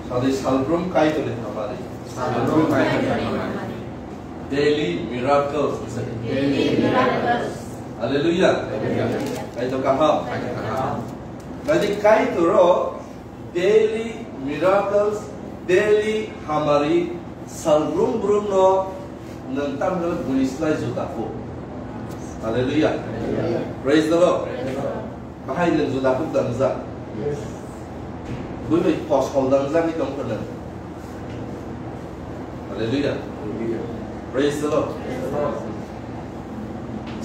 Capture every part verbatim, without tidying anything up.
Sadi salbrum Kaitorni hamari. Salbrum Kaitorni hamari. Daily miracles. Daily miracles. Hallelujah. Hallelujah. Kaitor kaham. Kaitor kaham. Jadi Kaitor o daily miracles, daily hamari, salbrum brum no nwng tam hwnwi buni slai juda kuk. Hallelujah. Hallelujah. Praise the Lord. Praise the Lord. Bahai nwng juda kuk da wngjak. Yes. Bui bai kosol da wngjak ni tong kho nwng. Hallelujah. Hallelujah. Praise the Lord. Praise the Lord.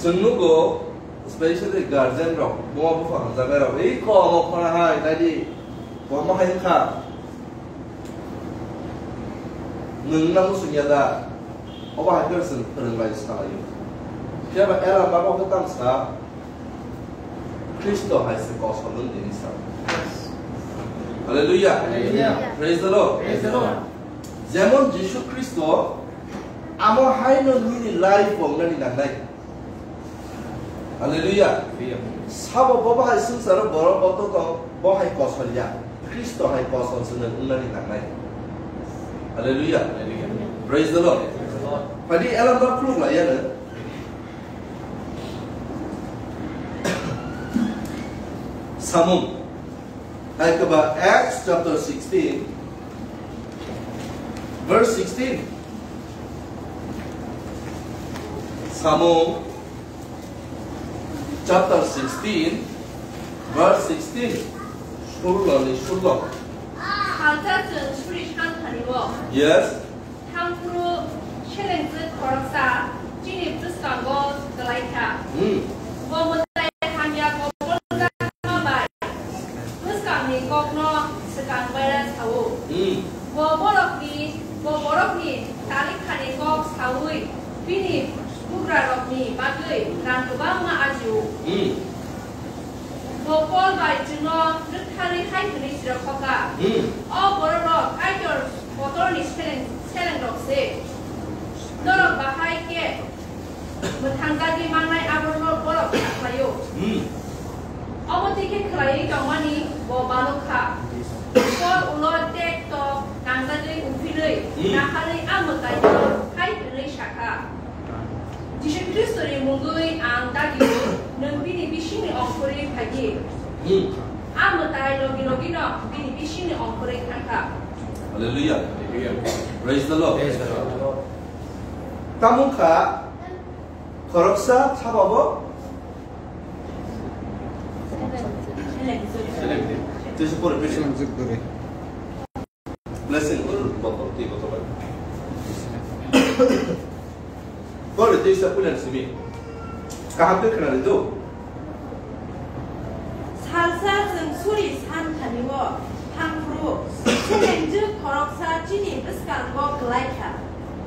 Chwng nugo, especially guardian rok, buma bupha hamjaknai rok, ei komo khona hai, dadi, komo hai wngkha. Nwng nang sungya da, obo hai khe chwng phwrwng bai salaio. Phiya ba Ela bago khe tang sa, Khristo hai se kosol wng tini sa. Hallelujah. Hallelujah. Praise the Lord. Praise the Lord. Jemon Jisu Khristo, amo hai no nini life o wngnani nangnai. Hallelujah. Hallelujah. Sabo bo bahai swngcharo borok bo to tong, bo hai kosol ya. Khristo hai kosol se nwng wngnani nangnai. Hallelujah. Hallelujah. Praise the Lord. Praise the Lord. Phadi elam ba khuluk lai ya nwng. Samung. Hai khe ba Acts chapter sixteen, verse sixteen. Samung chapter sixteen, verse sixteen. Sullo ni sullo. Salsa chwng suri san thani o. Yes. Thangphuru selengjwk khoroksa chini bwskango kwlai kha. Hmm. Bo mwtai hamya koboljakma bai bwskangni kokno swkang baira sao. Hmm. Bo borokni, bo borokni talikhani kok saui bini bugrarokni bagwi rang kwbangma ajio. Hmm. Bo Pol bai chwngno rwktharwi hai hwnwi sirokhoka, Hmm. O bororok Kaitor kotorni seleng, selengrok se. Norok bahai khe mwthangjagwi mannai abo no borok sakhlaio. Hmm. Omo twi khe khlaiwi tongmani bo banuk kha. Pol ulo tekto nangjagwi uphinwi Hmm. naharwi a mwtaino hai hwnwi sakha. Jisu Khristoni mungwi ang dagio, nwng bini bisingni ongkhorwi phai di. Hmm. A mwtai logi logino bini bisingni ongkhorwi thang kha. Hallelujah. Hallelujah. Praise the Lord. Praise the Lord. Tamo kha khoroksa sababo. Selengjwk. Selengjwk. Tei se pore, pore. Selengjwk dore. Blessing, ur, botol, twi botol bai. Bole, twi sa puilan simi. Kaham khe khwnari do. Salsa chwng suri san thani o thangphuru selengjwk khoroksa chini bwskango kwlai kha.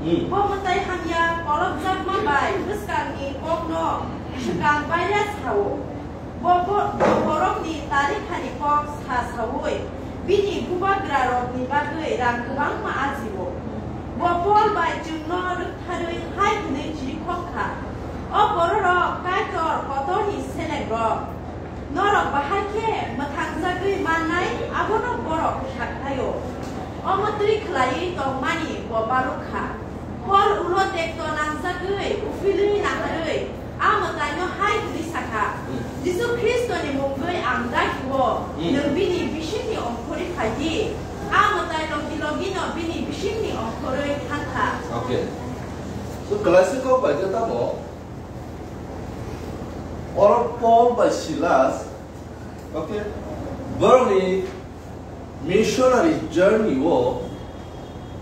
Hmm. Bo mwtai hamya kolokjakma bai bwskangni kokno swkang baira sao. Bo, bo, bo borokni tarikhani kok sa saui bini bubagrarokni bagwi rang kwbangma ajio. Bo Pol bai chwngno rwktharwi hai hwnwi chirikhok kha, O bororok Kaitor kotorni selengrok. Norok bahai khe mwthangjagwi mannai abono borok sakhlaio. Omo twi khlaiwi tongmani bo baluk kha. Pol ulo tekto nangjagwi uphilwi naharwi a mwtaino hai hwnwi sakha, Jisu Khristoni mungwi ang dagio, Hmm. nwng bini bisingni ongkhorwi phai di. A mwtai logi logino bini bisingni ongkhorwi thang kha. Okay. So, Galatiakok bai khe tamo, oro Paul bai Silas, okay, borokni missionary journey o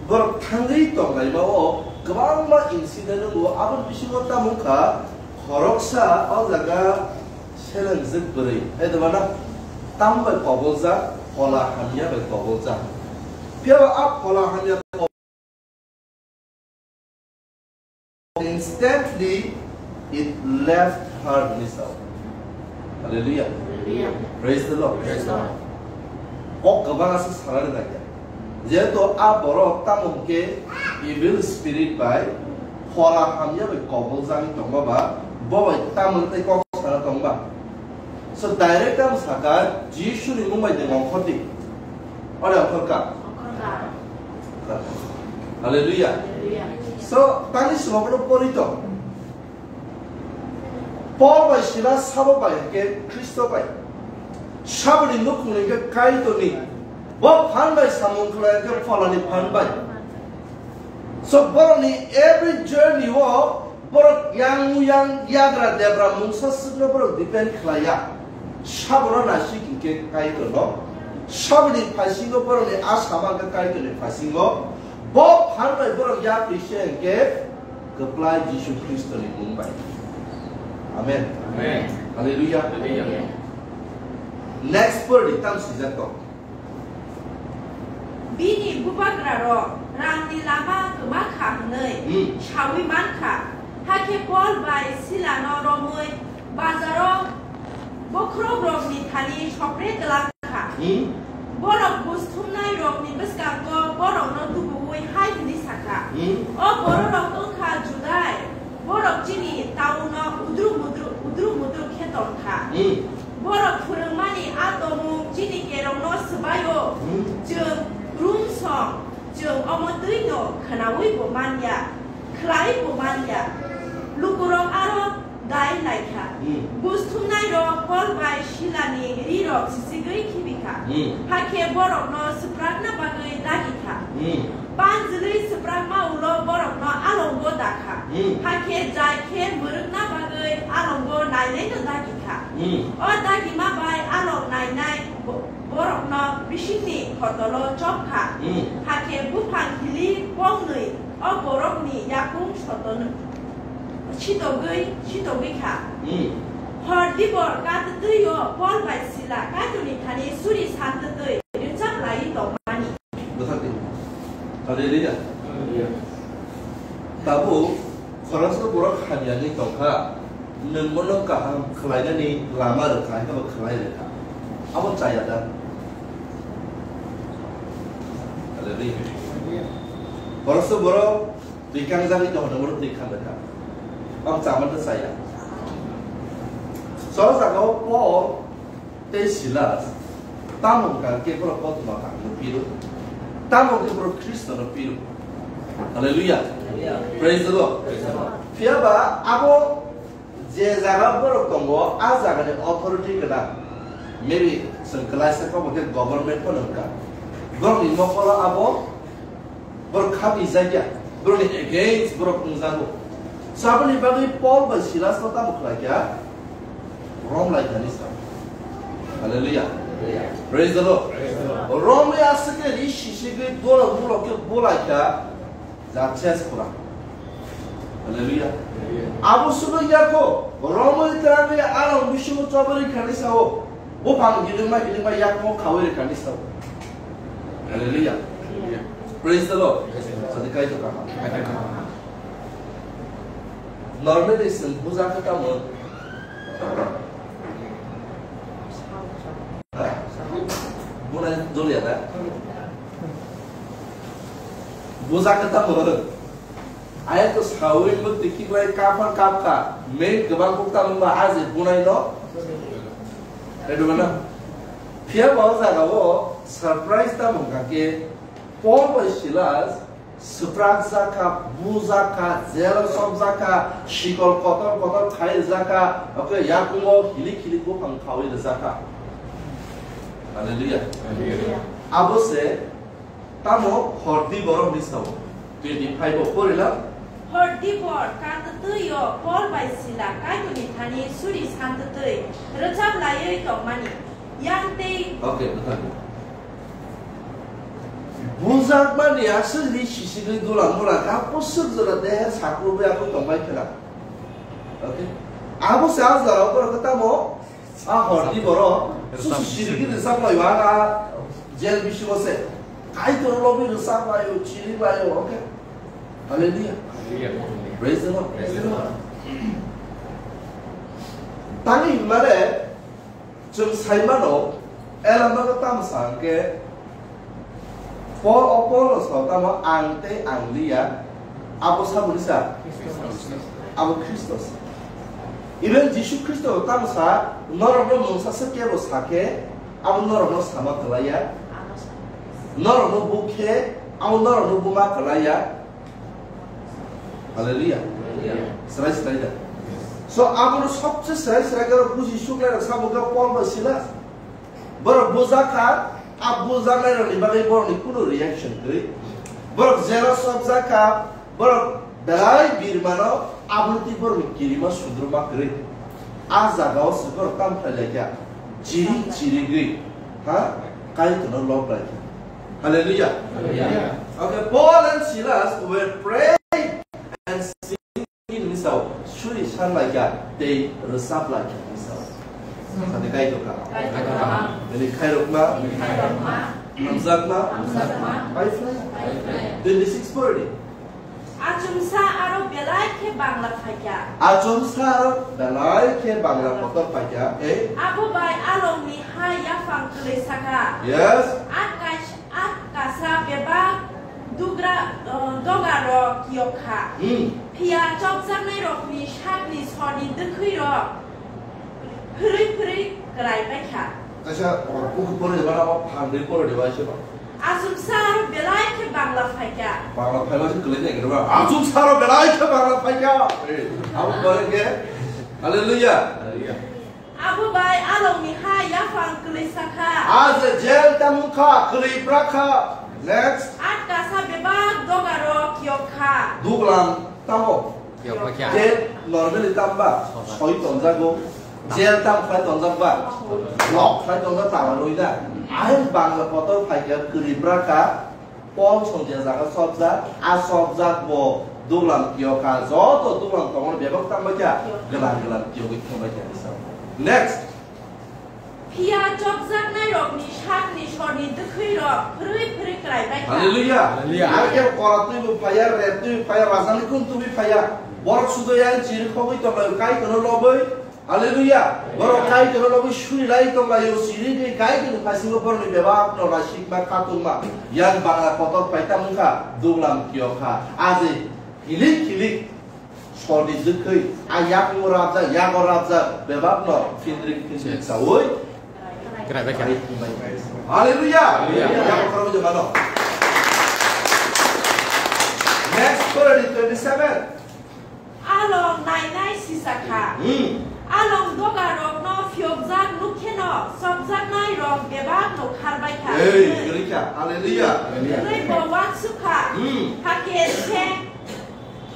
borok thangwi tonglaima o kwbangma incident wngo. Aboni bisingo tamo wngkha, khoroksa o jaga selengjwk bwrwi, hai dwmana tam bai koboljak, phola hamya bai koboljak. Phiya ba a phola hamya Instantly it left her, hwnwi sao. Hallelujah. Hallelujah. Praise the Lord. Praise the Lord. Kok kwbang aswk sanani nangya. Jehetu a borok tamo hwnkhe evil spirit bai phola hamya bai koboljagwi tongma ba, bo bai tamo tei kok sana tongba. So direct ang sakha, Jisuni mung bai de ongkhordi. Ore ongkhorka. Hallelujah. Hallelujah. So, tani simo kono porito. Paul bai Silas sabo bai hwnkhe Khristo bai. Saboni nukhungni hwnkhe Kaitorni. Bo phan bai samung khlai hwnkhe pholani phan bai. So, borokni every journey o borok yang yang yagra debra mungsa swkno borok depend khlaiya. Sabono naisik hwnkhe Kaitorno. Saboni phaisingo borokni asama hwnkhe Kaitorni phaisingo. Bo phan bai borok yapri se hwnkhe kwplai Jisu Khristoni mung bai. Amen. Amen. Hallelujah. Hallelujah. Next pori tam sijak tok. Bini bubagrarok rangni lama kwma kha hwnwi Hmm. saui man kha. Hakhe Pol bai Silano romwi bazaro bokhorokrokni thani sopre twlang kha. Hmm. Borok buj thumnairokni bwskango borokno tubu-ui hai hwnwi sa kha, Hmm. O bororok wng kha Judai, borok chini tauno udru-mudru, udru-mudru khe tong kha. Hmm. Borok phwrwngmani a tongmung chini kerongno swbai-o, Hmm. Chwng Rum song, chwng omo twi'-no khwnaui bo man ya, khlai bo man ya. Lukurok aro dai lai kha. Hmm. Buj thumnairok Pol bai Silani rirok sisigwi khibi kha. Hmm. Hakhe borokno swprakna bagwi dagi kha. Hmm. Panjwlwi swprakma ulo borokno alongo da kha. Hmm. Hakhe jai khe mwrwkna bagwi alongo nainaino dagi kha. Hmm. O dagima bai alok nainai bo-, borokno bisingni hotolo chop kha. Hmm. Hakhe buphang hili pongnwi o borokni yakung sotono sitogwi, sitogwi kha. Hmm. Hor dibor katwtwi-o Pol bai Sila Kaitorni thani suri santwtwi rwchap laiwi tongmani. Bwthak di. Hallelujah. Hallelujah. Tabuk khoroksa borok hamyagwi tongkha, nwng bono kaham khlainani lama rwkha, haikhe bo khlai rwkha. Abo chaya da? Hallelujah. Khoroksa borok twi kangjagwi tongkha, nwng bono twi khan rwkha. Abo chamani chaya. So jagao Paul tei Silas tamo wngkha khe borok kothoma kangno piro, tamo wngkhe borok Khristono piro. Hallelujah. Hallelujah. Praise the Lord. Praise the Lord. Phiya ba abo je jaga borok tongo, a jagani authority gwnang. Maybe chwng kwlaisa kok hwnkhe government phano wngkha. Borokni mokolo abo Borok khabi jakya, borokni against borok wngjago. So aboni bagwi Paul bai Silas no tamo khlai kha? Rom lai thani sa. Hallelujah. Praise the Lord. Praise the Lord. Rom ya aswk khe ri sisi gwi borok mulok khe bolai kha, ja chest pura. Hallelujah. Hallelujah. Abo sudo yako, Romwi twrangwi along bisingo chobori khani sao. Buphang gidingma gidingma yakmo khawi rwkani sao. Hallelujah. Hallelujah. Praise the Lord. Praise the Lord. Sadi kaitor kaham. Normally, chwng buja khe tamo. Ha? Bunai joliya da? Buja khe tamo. Ayang to sawi mukti kiklai kapha kapkha, main kwbang kok tamo ba aje bunai no. Redo na? Phiya ba o jaga o surprise tamo hwnkha khe Paul bai Silas swprak jakha, bu jakha, jail o sop jakha, sikol kotor kotor khai jakha, oke yakungo hilik hilik buphang khawi jakha. Hallelujah. Hallelujah. Abo se Tamo hordi borok ni sao. Twenty five o porilam. Hordi bor kantwtwi o Paul bai Sila Kaitorni thani suri santwtwi rwchap laiwi tongmani. Yang tei Okay, bwthang. Bujakmani aswkni sisigwi dula mula kha pusuk jora dehe sakrubwi abwi tongbai khela. Okay. Abo se a jora borok tamo A hordi borok susu sirigwi rwchap laio, a jail bisingo se. Kaitor logi rwchap laio, chiri laio, okay? Hallelujah. Hallelujah. Praise the Lord. Praise the Lord. Tani hwnmale chwng saimano, elamago tamo sa hwnkhe, Paul, o Paul no sa tamo ang tei ang liya, abo saboni sa? Abo Khristo sa. Even Jisu Khristo tamo sa, norokno mungsa se kebo sa khe, abo norokno sama kwlaiya. Norokno bo khe, abo norokno bo ma kwlai ya. Hallelujah. Swrai swrai da. So, abono sobse swrai swrai khe buji suklai rok sabo khe Paul bai Silas. Borok bujak kha, a bujaknai rokni bagwi borokni kunu reaction kwrwi. Borok jela sobjak kha, borok belai birmano aboni twi borokni kirima sundruma kwrwi. A jagao se borok tamo khlai lai kha, chiri chirigwi, ha, Kaitorno lob lai kha. Hallelujah. Hallelujah. Okay, Paul and Silas were praying and singing hwnwi sao, suri san lai kha tei rwchap lai kha hwnwi sao. Sadi Kaitor kaham. Kaitor kaham. Bini khairokma. Bini khairokma. Hamjakma. Hamjakma. Paiphlai. Paiphlai. Twenty-six pori. Achomsa aro belai khe bangla phaikha. Achomsa aro belai khe bangla kotor phaikha. Ei. Abo bai alongni ha yaphang kwlwi sakha. Yes. A kais-, a kasa bebak dugra, uh, doga rok kiyok kha. Hmm. Phiya chopjaknai rokni sakni sorni dwkhwi rok phwrwi phwrwi kwrai bai kha. Kaisa, oh, buku pore de bana, oh, phan de pore de bai se ba. Achomsa aro belai khe bangla phaikha. Bangla phaiba se kwlai jai khe ba. Achomsa aro belai khe bangla phaikha. Eh, abo pore khe. Hallelujah. Hallelujah. Abo bai alongni ha yaphang kwlwi sakha. A je jel tamo kha, kwlwi bra kha. Next. A kasa bebak doga rok kiyok kha. Duglam tamo. Kiyok kha. Jel normally tamba soi tonjago. Jel tam khlai tonjak ba. Lock khlai tonjak tama noi da. Ain bangla kotor phaikha kwlwi bra kha. Paul song je jaga sobjak, a sobjak bo duglam kiyok kha, joto duglam tongmani bebak tangbai kha, gwnang gwnang kiyogwi thangbai kha hwnwi sao. Next. Phiya chopjaknai rokni sakni sorni dwkhwi rok phwrwi phwrwi kwrai bai kha. Hallelujah. Hallelujah. Aro khe kora twi bo phaiya, rep twi bo phaiya, rajani kum twi bo phaiya. Borok sudo yang chiri khogwi tonglaio, Kaitorno lobwi. Hallelujah. Borok Kaitorno lobwi suri lai tong lai o, siri di Kaitorni phasingo borokni bebak no naisik ma khatung ma. Yang bangla kotor pai tamo wngkha, duglam kiyok kha. Aje kilik kilik sordi dwkhwi, a yakungo rabjak, yago rabjak, bebak no phindrik phindrik saui. Krai bai kha. Hallelujah. Hallelujah. Yang korok jemano. Next story twenty-seven. Along nainai sisa kha. Hmm. Along dogarokno phiyokjak nuk kheno, sokjaknairok bebakno kharbai kha. Ei, kwrwi kha. Hallelujah. Hallelujah. Hwnwi bo uansuk kha. Hmm. Hakhe se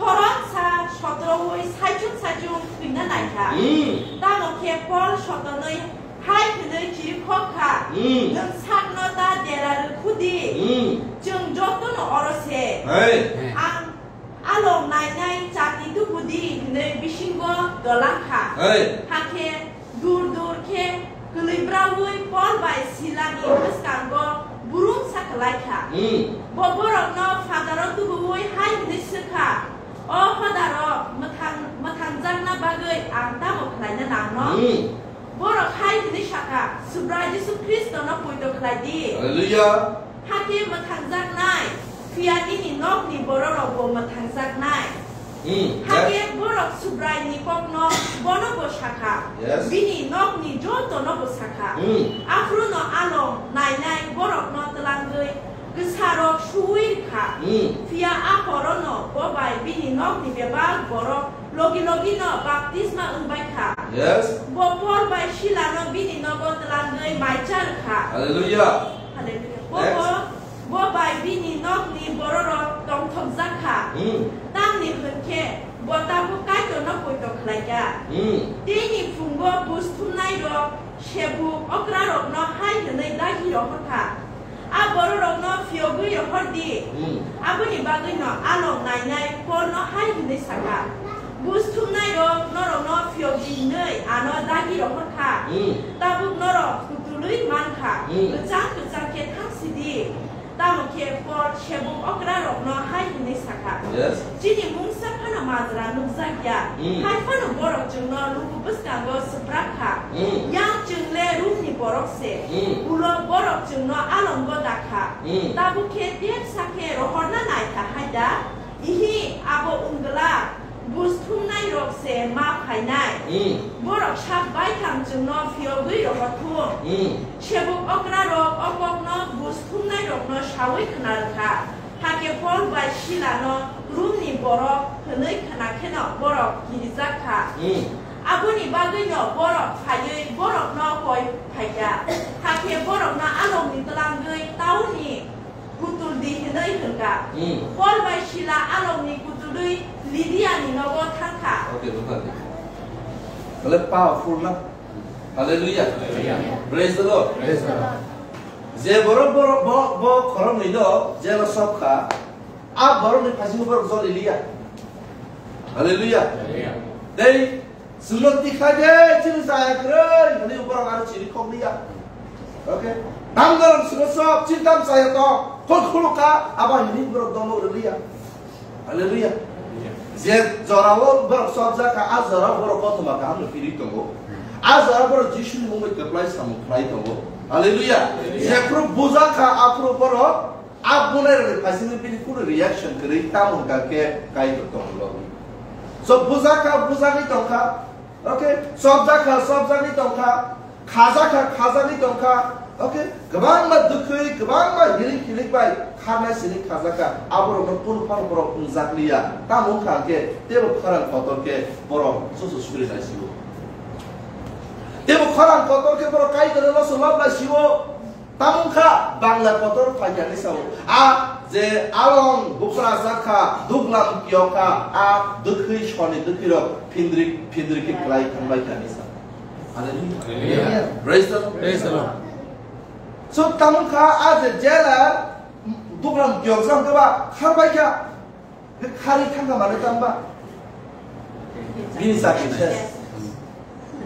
thorok sa sotroui saichung saichung thwina nai kha. Hmm. Tamo khe Pol sotonwi hai hwnwi chirikhok kha, Hmm. "Nwng sakno ta dera rwkhu di. Hmm. Chwng jotono oro se. Hey. Ang along nainai chati tubu di," hwnwi bisingo dolang kha. Hey. Hakhe dur dur khe kwlwi braui Pol bai Silani bwskango burumsa kwlai kha. Hmm. Bo borokno phataro tubuui hai hwnwi swk kha, "O hodarok, mwthang-, mwthangjakna bagwi ang tamo khlaina nangno?" Hmm. Borok hai hwnwi sakha, "Subrai Jisu Khristono poito khlai di." Hallelujah. Hakhe mwthangjaknai, phiya nini nokni bororokbo mwthangjaknai. Hmm, Hakhe yes. Borok Subraini kokno bono bo sakha, Yes. Bini nokni jotono bo sakha. Hmm. Aphuru no along nainai borokno twlangwi kwsarok suui rwkha. Hmm. Phiya a horono bo bai bini nokni bebak borok logi logi no baptisma wngbai kha. Yes. Bo Pol bai Silano bini nogo twlangwi mai cha rwkha. Hallelujah. Hallelujah. Bo Next. Bo, bo bai bini nokni bororok tongthokjak kha. Hmm. Tamni hwn khe bo tabuk Kaitorno poito khlai kha. Hmm. Tini phungo buj thumnairok sebuk okrarokno hai hwnwi dagi rohor kha, "A bororokno phiyogwi rohor di." Hmm. Aboni bagwino along nainai Polno hai hwnwi sakha, "Buj thumnairok norokno phiyok di hwnwi ano dagi rohor kha. Hmm. Tabuk norok kutulwi man kha, Hmm. kwchang kwchang khe thang si di." Tamo khe Pol sebuk okrarokno hai hwnwi sakha, Yes. "Chini mungsa phano majra nukjak ya, Hmm. hai phano borok chwngno luku bwskango swprak kha. Hmm. Yang chwng le Rumni borok se, Hmm. ulo borok chwngno alongo da kha. Hmm. Tabuk khe tepsa khe rohorna nai kha hai da? Ihi, abo wng glak. Buj thumnairok se ma phainai. Hmm. Borok sak baithang chwngno phiyogwi rohor thung. Hmm. Sebuk okrarok o kokno buj thumnairokno saui khna rwkha. Hakhe Pol bai Silano Rumni borok hwnwi khna kheno borok kirijak kha. Hmm. Aboni bagwino borok phaiwi borokno koi phaikha. Hakhe borokno alokni twlangwi tauni kutul di hwnwi hwnkha. Hmm. Pol bai Sila alokni kutulwi Lidiani nogo thangkha. Okay, bukhar di. Tale powerful na? Hallelujah. Hallelujah. Praise the Lord. Praise the Lord. Je borok, borok, bo, bo khoroknwi no jelo sokha, a borokni phaisingbo borok joli liya. Hallelujah. Hallelujah. Tei chwngno tikhlai de, chini chaya kwrwi hwnwi borok aro chini khok liya. Okay? Tam dorong chwngno sok, chini tam chaya tong, khol khulukha, abo hwnwi borok domo rwliya. Hallelujah. Je jorao borok chopjak kha, a jorao borok kothoma kaham no phirwi tongo. A jorao borok Jisuni mungwi kwplai samung khlai tongo. Hallelujah. Hallelujah. Jephru bujak kha, aphru borok a bunairokni phaisingwi bini kunu reaction kwrwi tamo hwnkha khe Kaitor tongmung logi. So bujak kha, bujagwi tongkha. Okay? Chopjak kha, chopjagwi tongkha. Khajak kha, khajagwi tongkha. Okay? Kwbangma dwkhwi, kwbangma hilik hilik bai kharnai silik khajak kha. Aborokno kunu phano borok wngjakliya. Tamo wngkha hwnkhe teibo khorang kotor khe borok chuchu suri lai sio. Teibo khorang kotor khe borok Kaitorno loso lob lai sio. Tamo wngkha Bangla kotor phaikha hinwi sao. A je along buprajak kha, duglam kiyok kha, a dwkhwi soni dwkhwirok phindri phindri khe kwlai thangbai kha hinwi sao. Hallelujah. Hallelujah. Praise the Lord. Praise the Lord. So, tamo kha a je jela duglam kiyokjak khe ba kharbai kha. Khe khari thangkha mane tamba? Bini chakri ses.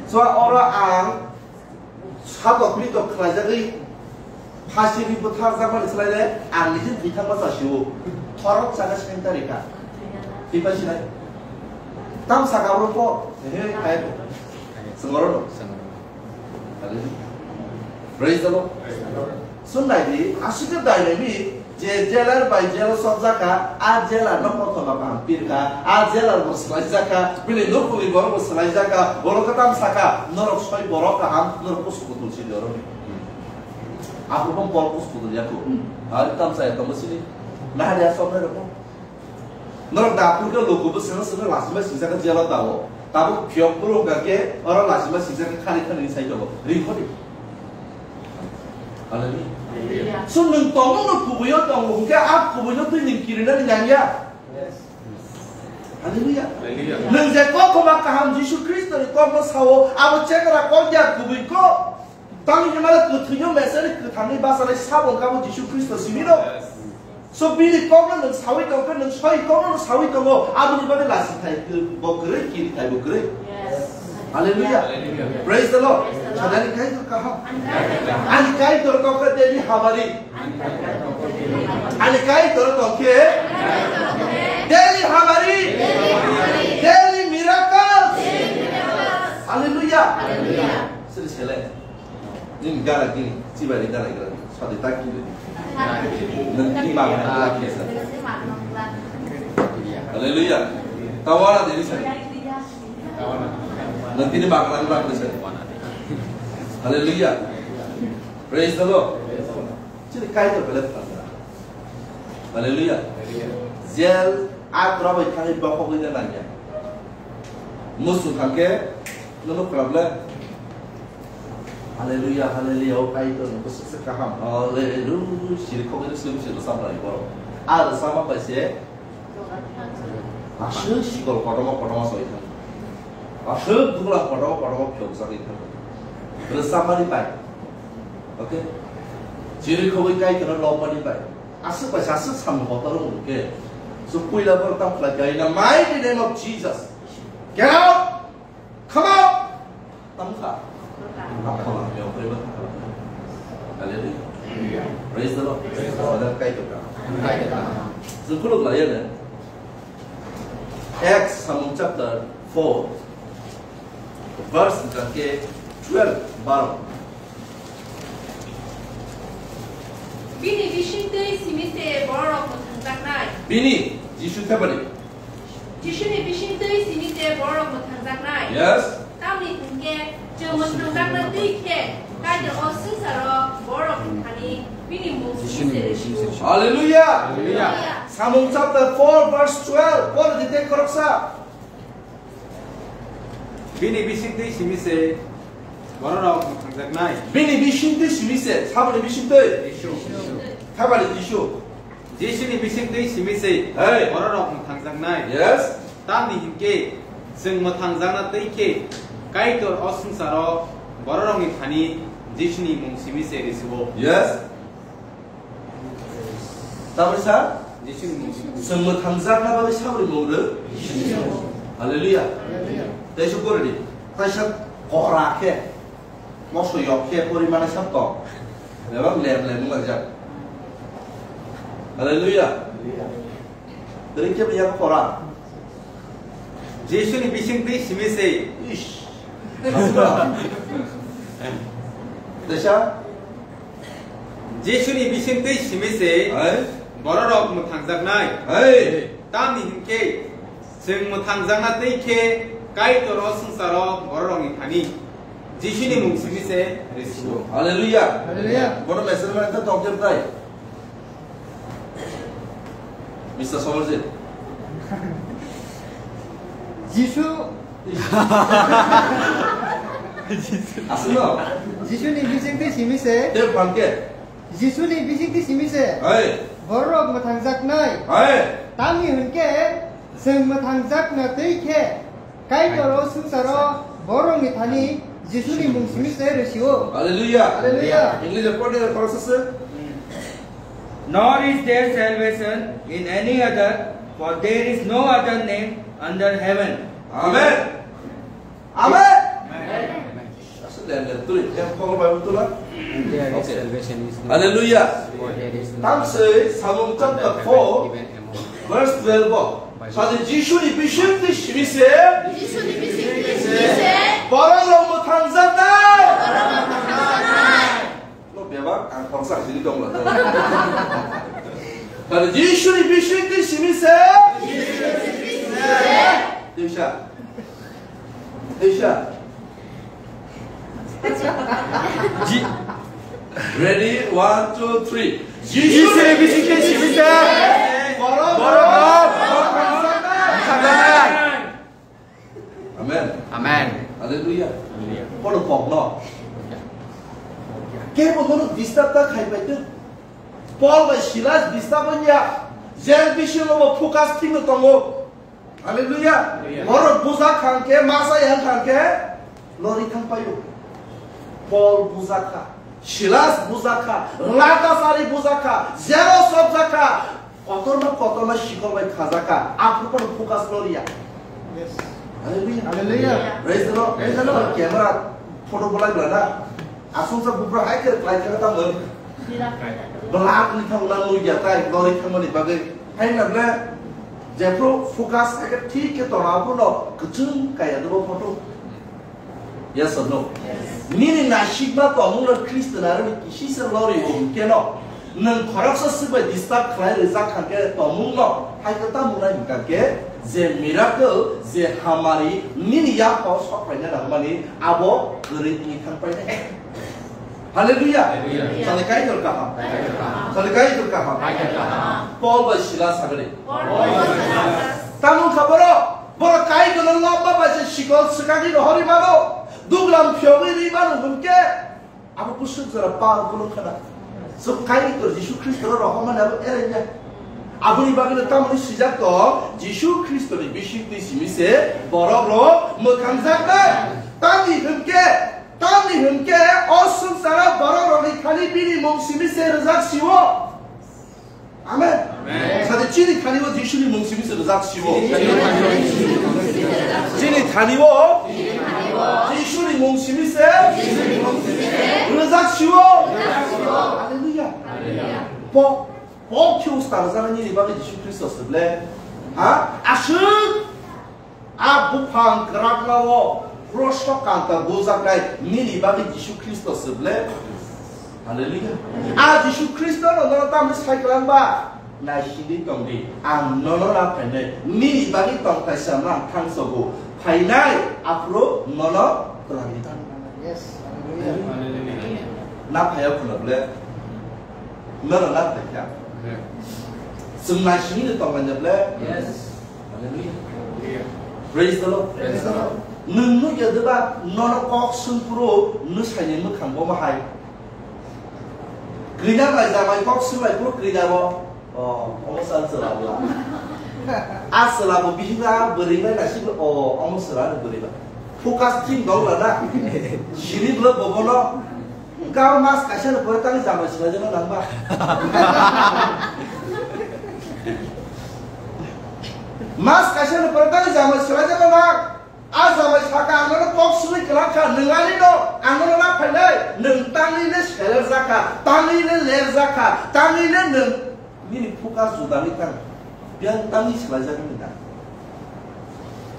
So, oro ang satok pitok khlaijagwi phasiri bwtharjakmani slai le ang nijini thwi thangma chasio. Thorok chana sengtari kha. Thwi pasinai. Tam saka oro po. He, hai. Sengoro no. Hallelujah. Praise the Lord. Praise the Lord. Swn nai di, aswk khe dai nai di, je jailer bai jail o sokjak kha, a jailer no kothoma kaham pir kha, a jailer bo swlaijak kha, bini nukhungni borok bo swlaijak kha, borok khe tam sa kha, norok soi borok kaham, norok kusu kutul si di oro ni. Aphuru bo Pol kusu kutul ya khu. Ari tam sa ya tongma sini. Nahari asok nai rok. Norok da phuru khe luku bwskango chwngno lachima singcha khe jelo dao. Tabuk phiyok phuru wngkha khe oro lachima singcha khe khani khani sai tongo. Ringkho di. Hallelujah. Hallelujah. So nwng tongmungno kubuio tongo hwnkhe a kubuino twi nwng kirinani nangya. Yes. Hallelujah. Hallelujah. Nwng je kothoma kaham Jisu Khristoni kokno sao, abo chekra kok ya kubui kok. Tamni hwnmale kwthwino mesani kwthangni bachanai sabo wngkha bo Jisu Khristo simi rw. Yes. So bini kokno nwng sawi tongkhe, nwng soi kokno nwng sawi tongo, aboni bagwi lachithai bo kwrwi, kirithai bo kwrwi. Yes. Hallelujah. Hallelujah. Praise the Lord. Praise the Lord. Sadani Kaitor kaham. Ani Kaitor tongkhe daily hamari. Ani Kaitor tongkhe daily hamari. Daily miracles. Hallelujah. Hallelujah. Sri sele. Nini gana gini, chibari gana gana, sadi tak gini. Nang tini magna gana gini sa. Hallelujah. Tawana diri sa. Nang tini magna gana gini sa. Hallelujah. Praise the Lord. Chini Kaitor belai phalna. Hallelujah. Jail a tora bai thangwi bokhok wngna nangya. Musu thangkhe nono kwlap le. Hallelujah, hallelujah, o Kaitor ni bwswk se kaham. Hallelujah. Siri khogwi siri siri samlai borok. A rwchapma bai se aswk sikol kotorma kotorma soi thang. Aswk dugla kotorma kotorma phiyok jagwi thang. Rwchapmani bai. Okay? Siri khogwi Kaitor no lobmani bai. Aswk bai aswk samung kotor wng khe. So puila borok tamo khlai kha, in the mighty name of Jesus. Get out! Come out! Tamo kha? Tamo kha. Hallelujah. Praise the Lord. Praise the Lord. Father, Kaitor ka. Kaitor ka. Chwng khuluk lai ya ne? Acts samung chapter four, verse hwnkha khe twelve, baro. Bini bisingtwi simi se bororok mwthangjaknai. Bini, Jisu thepani. Jisuni bisingtwi simi se bororok mwthangjaknai. Yes. Tamni hwnkhe chwng mwthangjakna twi khe Kaitor o swngcharo bororokni thani bini mung simi se rwsio. Hallelujah. Hallelujah. Samung chapter four verse twelve. Pore di tei khoroksa. Bini bisingtwi simi se bororok mwthangjaknai. Bini bisingtwi simi se, saboni bisingtwi? Jisu. Saboni Jisu. Jisuni bisingtwi simi se, hey, bororok mwthangjaknai. Yes. Tamni hwnkhe chwng mwthangjakna twi khe Kaitor o swngcharo bororokni thani Jisuni mung simi se rwsio. Yes. Tamoni sa? Jisuni mung simi se. Chwng mwthangjakna bagwi saboni mung rw? Hallelujah. Hallelujah. Tei su pore di. Kaisa kora khe. Moso yok khe pori mane sab tong. Bebak lem lem wng laijak. Hallelujah. Teri khe biyang pora. Jisuni bisingtwi simi se. Ish. Asma. Desa. Jisuni bisingtwi simi se. Hai. Bororok mwthangjaknai. Hai. Tamni hwnkhe chwng mwthangjakna twi khe Kaitor o swngcharo bororokni thani Jisuni mung simi se rwsio. Hallelujah. Hallelujah. Bono message mane ta tong jem tai. Mister Somarjit. Jisu. Aswkno? Jisuni bisingtwi simi se. Te bangke. Jisuni bisingtwi simi se. Hai. Bororok mwthangjaknai. Hai. Tamni hwnkhe chwng mwthangjakna twi khe Kaitor o swngcharo bororokni thani Jisuni mung simi se rwsio. Hallelujah. Hallelujah. English pore khoroksa se. Nor is there salvation in any other, for there is no other name under heaven. Amen. Amen. Amen. Asal dan dan tulis yang kau baru tulah. There is Okay. salvation is no Hallelujah. For there is no Tam se Samung chapter four, given among verse twelve. Sadi Jisu ni bising ni simi se. Jisu ni bising ni simi se. Borok rok mwthangjaknai. Borok rok mwthangjaknai. No bebak ang khoroksa sini dong la. Sadi Jisu ni bising ni simi se. Jisu ni bising ni simi se. Teisa. Teisa. Ji- Ready? One, two, three. Jisu ni bising ni simi se. Borok rok. Amen. Amen. Hallelujah. Hallelujah. Kono pokno. Kebo kono disturb ta khai pai tu. Paul bai Silas disturb ya. Jail bisingo bo focus thik no tongo. Hallelujah. Hallelujah. Borok bujak khan khe, masa yang khan khe, lori thang payo. Paul bujak kha, Silas bujak kha, lata sari bujak kha, jero sobjak kha, kotorma kotorma sikol bai khajak kha, aphuru kono focus loriya. Yes. Hallelujah. Hallelujah. Praise the Lord. Praise the Lord. Camera photo bolai bla na. Asungsa bupra hai khe khlai khe tamo. Blood ni thang na loriya tai, lori thang mani bagwi. Hai na ble, jephru focus hai khe thik khe tona phuru no kwchwng kaya debo photo. Yes or no? Yes. Nini nasikma tongmung no Khristo narwkni kisi se lori o hwnkhe no. Nwng khoroksa swk bai disturb khlai rijak kha khe tongmung no hai khe tamo nai hwnkha khe je miracle, je hamari nini yak o sok phaina nangmani abo kwrwi wngwi thang painai. Hallelujah. Hallelujah. Sadi Kaitor kaham. Kaitor kaham. Sadi Kaitor kaham. Kaitor kaham. Paul bai Silas sagri. Paul bai Silas. Tamo kha borok, borok Kaitorno lobma bai se sikol swkagwi rohorwi mano. Duglam phiyogwi rwi mano hwnkhe abo bwswk jora powerful wngkha na. Chwng Kaitor Jisu Khristono rohormani abo eraiya. Aboni bagwino tamoni swijak tong, Jisu Khristoni bisingtwi simi se borok rok mwthangjaknai. Tamni hwnkhe Tamni hwnkhe o swngcharo borok rokni thani bini mung simi se rwjak sio. Amen. Amen. Sadi chini thani o Jisuni mung simi se rwjak sio. Chini thani o Jisuni mung simi se rwjak sio. Hallelujah. Po, po khiu star jana nini bagwi Jisu Khristo se ble. Ha? Aswk A buphang kwrakma o kroso kanta bujaknai nini bagwi Jisu Khristo se ble. Hallelujah. A Jisu Khristo no nono tamni sai kwlangba. Naisingwi tongdi, ang nono na phainai, nini bagwi tongthai sama ang thangsogo, phainai aphuru nono twlangwi tong. Yes. Na phaiya phunukle, nono na phaikha. Chwng naisingwi tonglaina ble. Yes. Hallelujah. Praise the Lord. Praise the Lord. Nwng nukya deba nono kok swngphuru nwsaini mwkhang bo mahai. Kwina bai jamai kok swlai phuru kwina bo. O, omo sa chwla bwla. A chwla bo bihinga bwrwi bai nasi bo, o, omo chwla ni bwrwi ba. Focus thing dong la na. Sini bwla bo bono. Kau mas kaisa ni pore tani jamai swlai jano nang ba. Mas kaisa ni pore tani jamai swlai jano nang. A jamai saka, ang nono kok swnwi kwlangkha, nwng ani no, ang nono na phainai, nwng tangwi le selerjakha, tangwi le lerjakha, tangwi le nwng nini focus juda wngwi tang. Biyang tangwi swlaijak wngwi tang.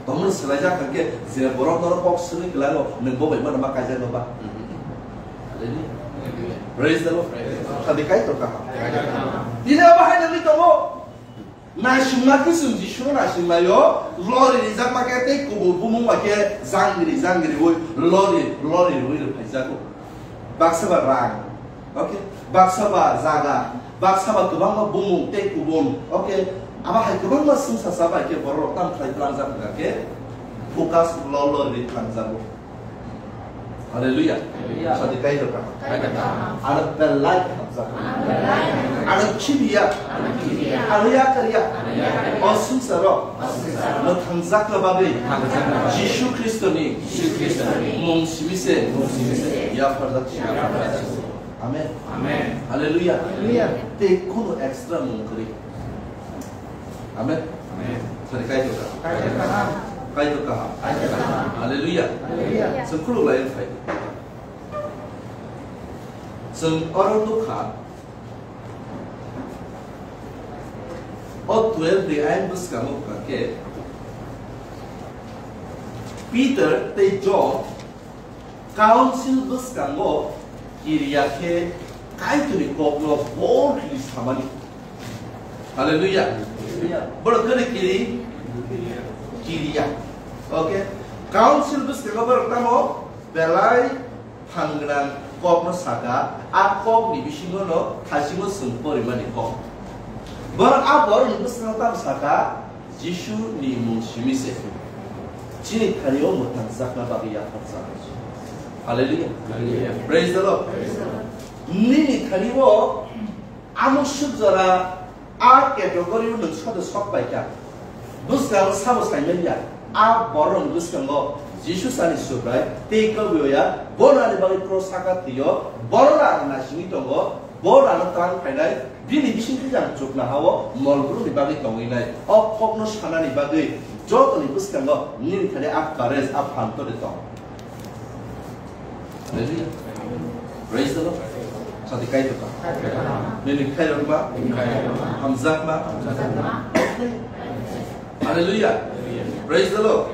Tomoni swlaijak hwnkhe, je borok nono kok swnwi kwlango, nwng bo bai mano ma kaijak no ba. Hallelujah. Praise the Lord. Sadi Kaitor kaham. Tini abo hai nangwi tongo. Naisingma khe chwng Jisuno naisinglaio, lori rijakma khe tei kubun bumung bai khe jangri jangriui lori, lori riui rwphaijago. Baksa ba rang, okay? Baksa ba jaga, baksa ba kwbangma bumung tei kubun, okay? Abo hai kwbangma swngsa sa bai khe borok rok tamo khlai tlangjak wngkha khe focus lo lori twlangjago. Hallelujah. Hallelujah. Sadi Kaitor kaham. Kaitor kaham. Ano belai hamjak. Ano belai hamjak. Ano khibiya. Ano khibiya. Ano yakarya. Ano yakarya. O swngcharo. O swngcharo. Mwthangjakna bagwi. Mwthangjakna bagwi. Jisu Khristoni. Jisu Khristoni. Mung simi se. Mung simi se. Yapharjak. Yapharjak. Amen. Amen. Hallelujah. Hallelujah. Tei kunu extra mung kwrwi. Amen. Amen. Sari Kaitor kaham. Kaitor kaham. Kaitor kaham. Kaitor kaham. Hallelujah. Hallelujah. Chwng khuluk lai phai. Chwng oro nukha. O twelve ni ayang bwskango hwnkha khe Peter tei John Council bwskango kiriya khe Kaitorni kokno boldly samani. Hallelujah. Borok kwrwi kiri? Kiriya. Okay. Council bwskango borok tamo belai phan gwnang kokno saka, a kokni bisingo no thaisingo chwng porimani kok. Borok a borokni bwskango tamo saka, Jisu ni mung simi se chini thani o mwthangjakna bagwi yapharjak. Hallelujah. Hallelujah. Praise the Lord. Praise the Lord. Nini thani o amuk suk jora a category o nwng sodo sok pai kha. Bwskango sabo sai man ya. A borok ni bwskango Jisu sani Subrai tei Kaguya bono ani bagwi cross saka thwio. Bono ang naisingwi tongo. Bo rano twlang phainai, bini bisingtwi jang chuknoha-o molbrumni bagwi tongwi nai. O kokno sanani bagwi jotoni bwskango nini thani a courage, a phan toni tong. Hallelujah. Praise the Lord. Sadi Kaitor ba. Nini khairokma, hamjakma. Hallelujah. Praise the Lord.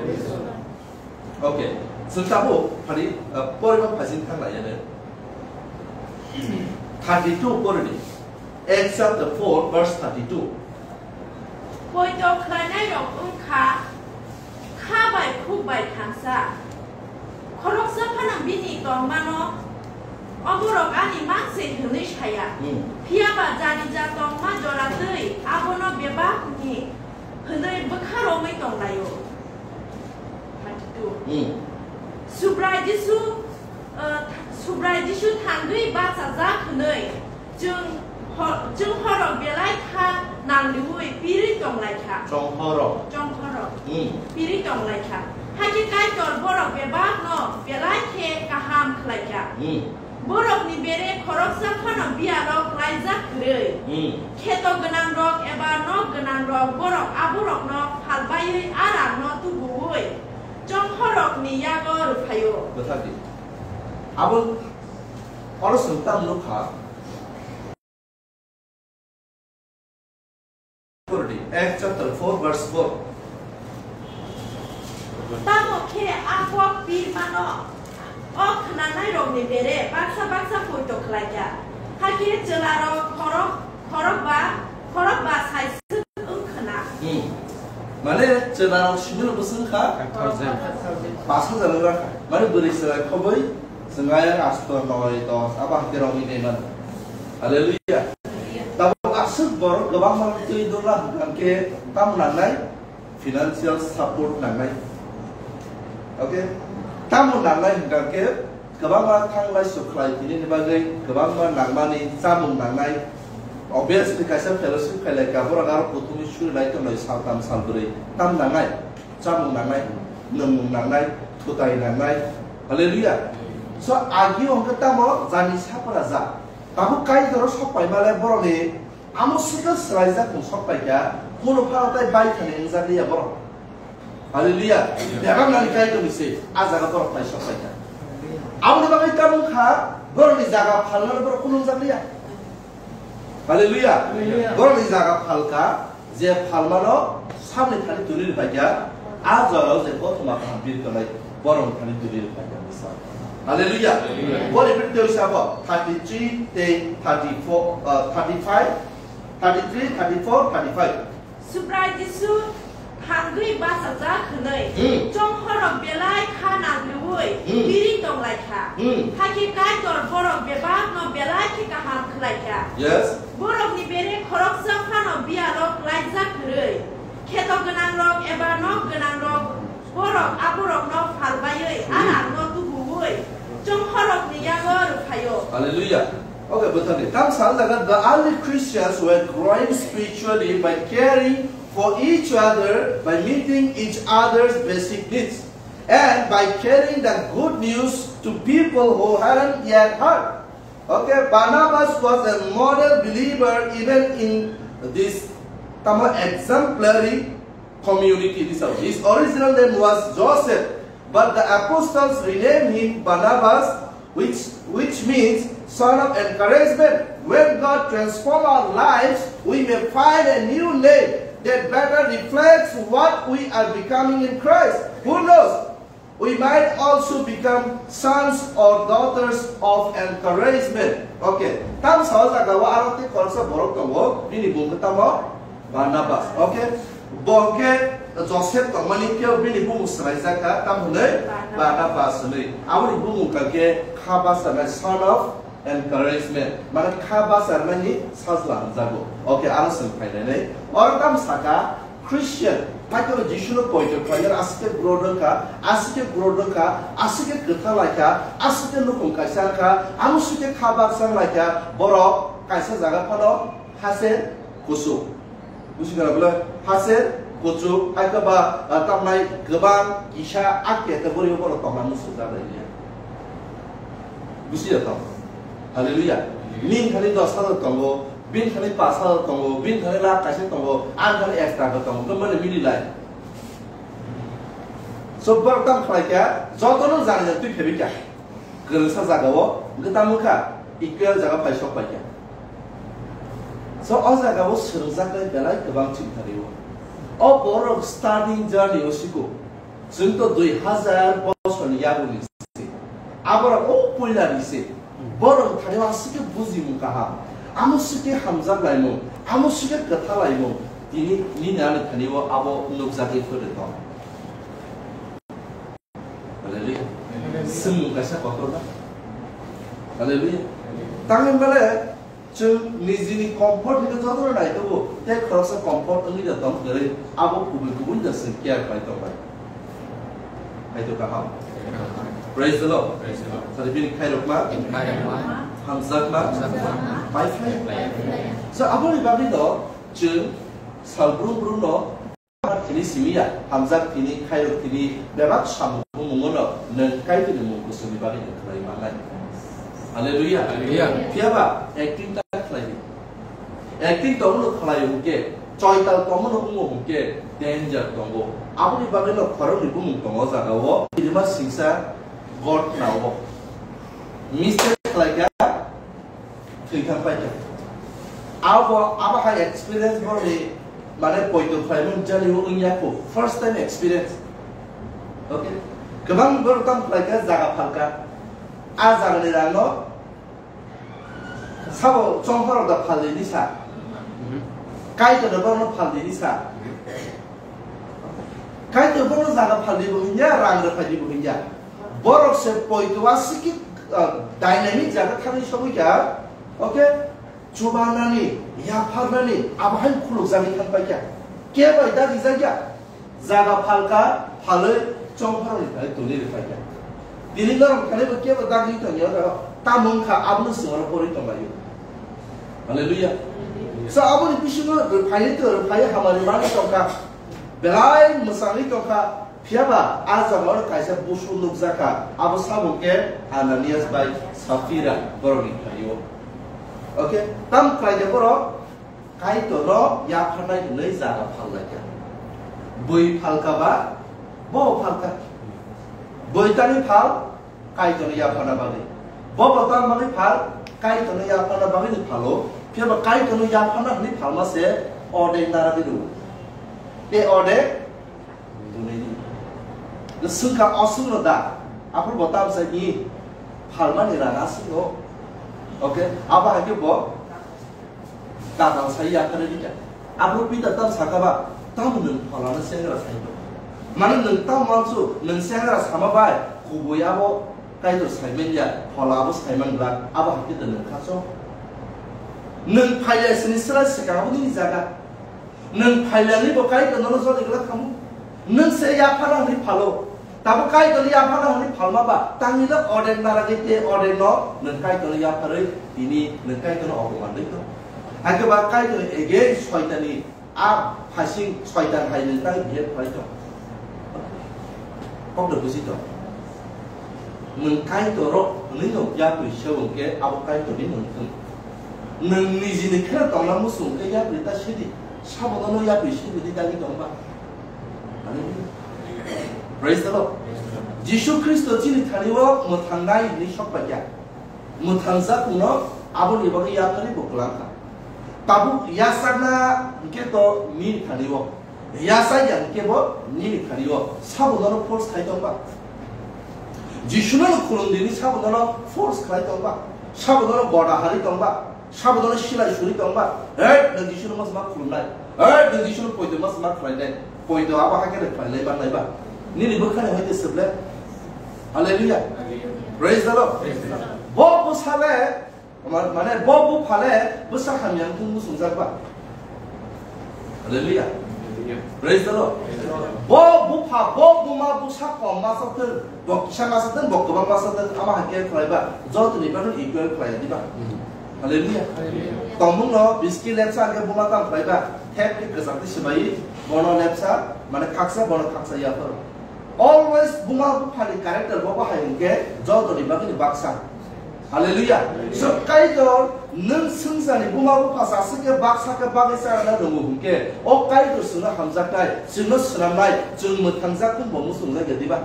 Okay. Chwng tabuk phari, uh, porima phaisin thang lai ya de. Thirty-two porini. Acts chapter four verse thirty-two. Poito khlainairok wngkha kha bai khuk bai thansa. Khoroksa phano bini tongmano oborok ani mang se hwnwi saya. Hmm. Phiya ba jani ja tongma jora twi abono bebak ni hwnwi bwkha romwi tong laio. Thirty-two. Hmm. Subrai Jisu, uh, Subrai Jisu thangwi bachajak hwnwi chwng ho-, chwng horok belai kha nangliui pirwi tong lai kha. Chonghorok. Chonghorok. Hmm. Pirwi tong lai kha. Hakhe Kaitor borok bebakno belai khe kaham khlai kha. Hmm. Borokni bere khoroksa phano biyalo klaijak kwrwi. Hmm. Kheto gwnangrok eba nok gwnangrok borok aborokno phalbaiwi a rangno tubuui chonghorokni yago rwphaio. Bwthar di. Abo oro chwng tamo nukha. Acts chapter four verse four. Tamo khe a kok pirmano o khnanairokni bere baksa baksa poito khlai kha. Hakhe chwlarok khorok, khorokba Khorok ba sai swk wng khna. Hmm. Mane chwla rok simi rok bwswk kha? Thousand. Pas hajar wng kha. Mane bwrwi chwla khobwi chwng ayang asto noi dos abo hakhe rok wngwi tongmani. Hallelujah. Tabuk aswk borok kwbangma twi dwla hwnkhe tamo nangnai? Financial support nangnai. Okay? Tamo nangnai hwnkha khe kwbangma thanglai sukhlai tinini bagwi kwbangma nangmani chamung nangnai. Obviously kaisa fellowship khailai ka borok aro kuthumwi surinai tongnai saltham salbrwi. Tam nangnai, chamung nangnai, nwngmung nangnai, thutai nangnai. Hallelujah. So agi hwnkhe tamo jani sapra ja. Tabuk Kaitor sok paimale borokni Amo swkang swlaijak mung sok paikha, bono phano tai bai thani wngjak liya borok. Hallelujah. Bebak nani kai tongwi se, a jaga borok tai sok paikha. Aboni bagwi tamo wngkha, borokni jaga phalnani borok kunungjak liya. Hallelujah. Hallelujah. Borokni jaga phalkha, je phalmano samni thani tuli rwphaikha, a jorao je kothoma kaham bir tongnai, borokni thani tuli rwphaikha bwsa. Hallelujah. Hallelujah. Boni bini tei sabo thirty-three tei thirty-four, uh, thirty-five, thirty-three, thirty-four, thirty-five. Subrai Jisu thangwi bachajak hwnwi, hmm, chonghorrok belai kha nagriui, hmm, biri tonglaikha. Hmm. Hakhe Kaitor borok bebakno belai khe kaham khlaikha. Yes. Borokni bere khoroksa phano biyalo klaijak kwrwi. Kheto gwnangrok eba nok gwnangrok borok aborokno phalbaiwi, hmm, a rangno tubuui chonghorrokni yago rwphaio. Hallelujah. Okay, bwthangni tam sal jaga, the early Christians were growing spiritually by caring for each other, by meeting each other's basic needs, and by carrying the good news to people who hadn't yet heard. Okay, Barnabas was a model believer even in this tamo exemplary community. This, his original name was Joseph, but the apostles renamed him Barnabas, which, which means son of encouragement. When God transforms our lives, we may find a new name that better reflects what we are becoming in Christ. Who knows? We might also become sons or daughters of encouragement. Okay, tam sal jaga o aro tei khoroksa borok tongo, bini bung khe tamo Barnabas. Okay, bo khe Joseph tongmani khe bini bumung swlaijak kha, tam hwnwi Barnabas. Barnabas hwnwi. Aboni bumung kha khe kha bacharnai, son of encouragement, mane kha bacharnani sajla hwnjago. Okay, aro chwng phainai. Oro tamo saka, Christian, hakhe Jisuno poito khlainai, aswk khe growth wngkha, aswk khe growth wngkha, aswk khe kwtha laikha, aswk khe nukhung kaisa wngkha, amo swk khe kha baksa wnglaikha, borok kaisa jaga phano hasen kuchuk. Busi kha bwle? Hasen kuchuk, hai khe ba, ah, tamnai kwbang kisa, a kete bwrwi borok tongna muchung jak lai ya. Busi ya tong. Hallelujah. Min thani dos hajar tongo, bin thani pas hajar tongo, bin thani lakh kaisa tongo, ang thani ek taka tongo, khe mani mili lai. So borok tam khlai kha, jotono jani jani twi phebi kha. Kwrwngsa jagao hwnkhe tamo kha, equal jaga phai sok pai kha. So o jagao swrwngjaknai belai kwbang chingthario. O borok starting journey o siko. Chwng to dui hazar bosorni yagulni se. Aborok o puilani se. Borok thani o aswk khe bujimung kaham. Amo swk khe hamjak laimung. Amo swk khe kwtha laimung. Tini nini ani thani o abo nukjagwi phwrwng tong. Hallelujah. Amen. Swngmung kaisa kotor na. Hallelujah. Tangwi bale chwng nijini comfort ni jotono naitogo, tei khoroksa comfort wngwi da tong kwrwi, abo kubui kubui da chwng care bai tong bai. Hai to kaham. Praise the Lord. Praise the Lord. Sari bini khairokma, khairokma, hamjakma, hamjakma, bai phai. Bai phai. So aboni bagwi no chwng sal brum brum no Tini simi ya, hamjak tini, khairok tini, bebak samung bumung no nwng Kaitorni mung kusuni bagwi nwng khlai manai. Hallelujah. Hallelujah. Phiya ba acting ta khlai di. Acting tongmano khlai hwnkhe, choital tongmano wngo hwnkhe danger tongo. Aboni bagwi no khoroknwi bumung tongo o jaga o. Kirima singsa God nao. Mistake khlai kha, thwi thang pai kha. Abo, abo hai experience borokni, mane, poito khlaimani jani o wngya kho, first time experience. Okay. Kwbang borok tamo khlai kha, jaga phalka. A jagani rangno sabo chongkhorok da phalwi ni sa. Kaitor no bono phaldi ni sa. Kaitor bono jaga phaldi bo hinya, rang rwphaidi bo hinya. Borok se poito asiki, ah, dynamic jaga thangwi sogwi kha. Okay? Chubanani, yapharnani, abo hai khulukjagwi thang paikha. Kebo bai dagi jagya. Jaga phalka, phalwi chongphorokni thani tuni rwphaikha. Tini norok thani bo kebo dagi tongya oro. Tamo wngkha abono chwngno porwi tonglaio. Hallelujah. So aboni bisingo rwphaini to rwphai hamari mani tongkha. Belai mwsangwi tongkha. Phiyaba a jaga oro kaisa busu nukjakha, abo sabo khe Ananias bai Saphira borokni thani-o. Okay, tam khlaikhe borok Kaitorno yapharnai hwnwi jaga phallaikha. Bui phalkha ba, bo phalkha. Bui tani phal, Kaitorno yapharna bagwi. Bo bo tam bagwi phal, Kaitorno yapharna bagwi ni phalo. Phiyaba Kaitorno yapharna hwnwi phalma se ordek naragwi rwo. Tei ordek Dunini. Swngkha oswngno da. Aphuru bo tamsa ni phalmani rang aswngno. Okay, abo hai khe bo kadal sai ya kare dikha. Aphuru Peter tam sakha ba, tamo nwng phalano sengra sai do. Mane nwng tamo mansu, nwng sengra sama bai, kubui abo Kaitor saiman ya, phola abo saiman glak, abo hai khe nwng khacho. Nwng phaile sini sra swkang abo nini jaga. Nwng phailani bo Kaitor nono joli glak khamu. Nwng se yaphana hwnwi phalo. Tabo Kaitor yaphana hwnwi phalma ba, tangni no ordek naragwi te ordek no nwng Kaitor yapharwi tini nwng Kaitor no oboman dei to. Hakhe ba Kaitor against soitani a phasing soitan hai nwng tang bihe phalai to. Kok da buji to. Nwng Kaitor ro hwnwi no yapri se hwnkhe abo Kaitor ni nwng thung. Nwng nijini kheno tongna muchung khe yapri ta sidi. Sabono no yapri sidi di dagi tongba. Hallelujah. Praise the Lord. Jisu Khristo chini thani o mwthangnai hwnwi sok paikha. Mwthangjak wngno aboni bagwi yapharwi bo kwlangkha. Tabuk yachakna hwnkhe to nini thani o. Yachak ya hwnkhe bo nini thani o. Sabono no force khai tongba. Jisuno no khulum dini sabono no force khlai tongba. Sabono no goda hari tongba. Sabono no silai suri tongba. Hey, nwng Jisuno mas ma khulumnai. Hey, nwng Jisuno poito mas ma khlainai. Poito abo hakhe de khlainai mannai ba. Nini bwkhani hoite swble. Hallelujah. Praise the Lord. Praise the Lord. Bo bwsale, ma-, mane bo buphale bwsa hamya wngthung muchungjak ba. Hallelujah. Praise the Lord. Bo bupha, bo buma bwsa kom masa thwng, bo kisa masa thwng, bo kwbang masa thwng, ama hakhe khlai ba. Jotoni bagwi equal khlai di ba. Hallelujah. Hallelujah. Tongmung no biski lepsa hwnkhe buma tang khlai ba. Thep khe kwchak twi swbai, bono lepsa, mane khaksa, bono khaksa yapharo. Always buma buphani character bo bahai hwnkhe jotoni bagwini baksa. Hallelujah. So Kaitor nwng swngcharni buma bupha sa swkhe baksa khe bagwi charana rwngo hwnkhe o Kaitor chwngno hamjaknai, chwngno swnamnai, chwng mwthangjak thung bo muchungjak ya diba?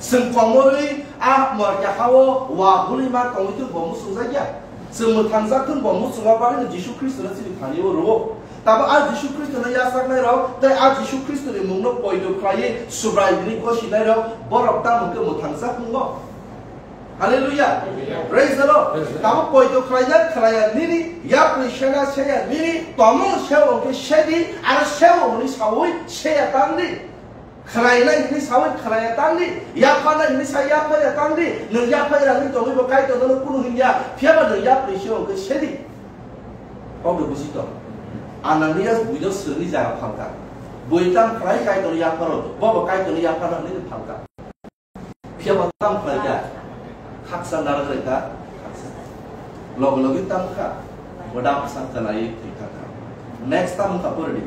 Chwng komorwi a morke hao wa bwrwi ma tongwi thung bo muchungjak ya? Chwng mwthangjak thung bo muchungma bagwino Jisu Khristono chini thani o rwo. Tamo a Jisu Khristono yachaknai rok tei a Jisu Khristoni mungno poito khlaiwi Subrai bini gosinai rok borok tamo khe mwthangjak wngo. Hallelujah. Praise the Lord. Praise the Lord. Tamo poito khlaina khlaiya nini, yapri sena seya nini, tomo seo hwnkhe sedi, aro seo hwnwi sawi seya tangdi. Khlainai hwnwi sawi khlaiya tangdi, yapharnai hwnwi sai yaphaiya tangdi, nwng yaphai rangwi tongwi bo Kaitor nono kunu hwnya, phiyaba nwng yapri se hwnkhe sedi. Kok de buji tong. Ananias buino swrwngni jaga phalka. Bui tang khlai Kaitor yapharo, bobo Kaitor yapharna hwnwi phalka. Phiyaba tang khlaikha, khaksa narwk rwkha, khaksa. Logi logi tang kha, boda bwsa kwlaiwi thwi kha kha. Next tamo kha poridi.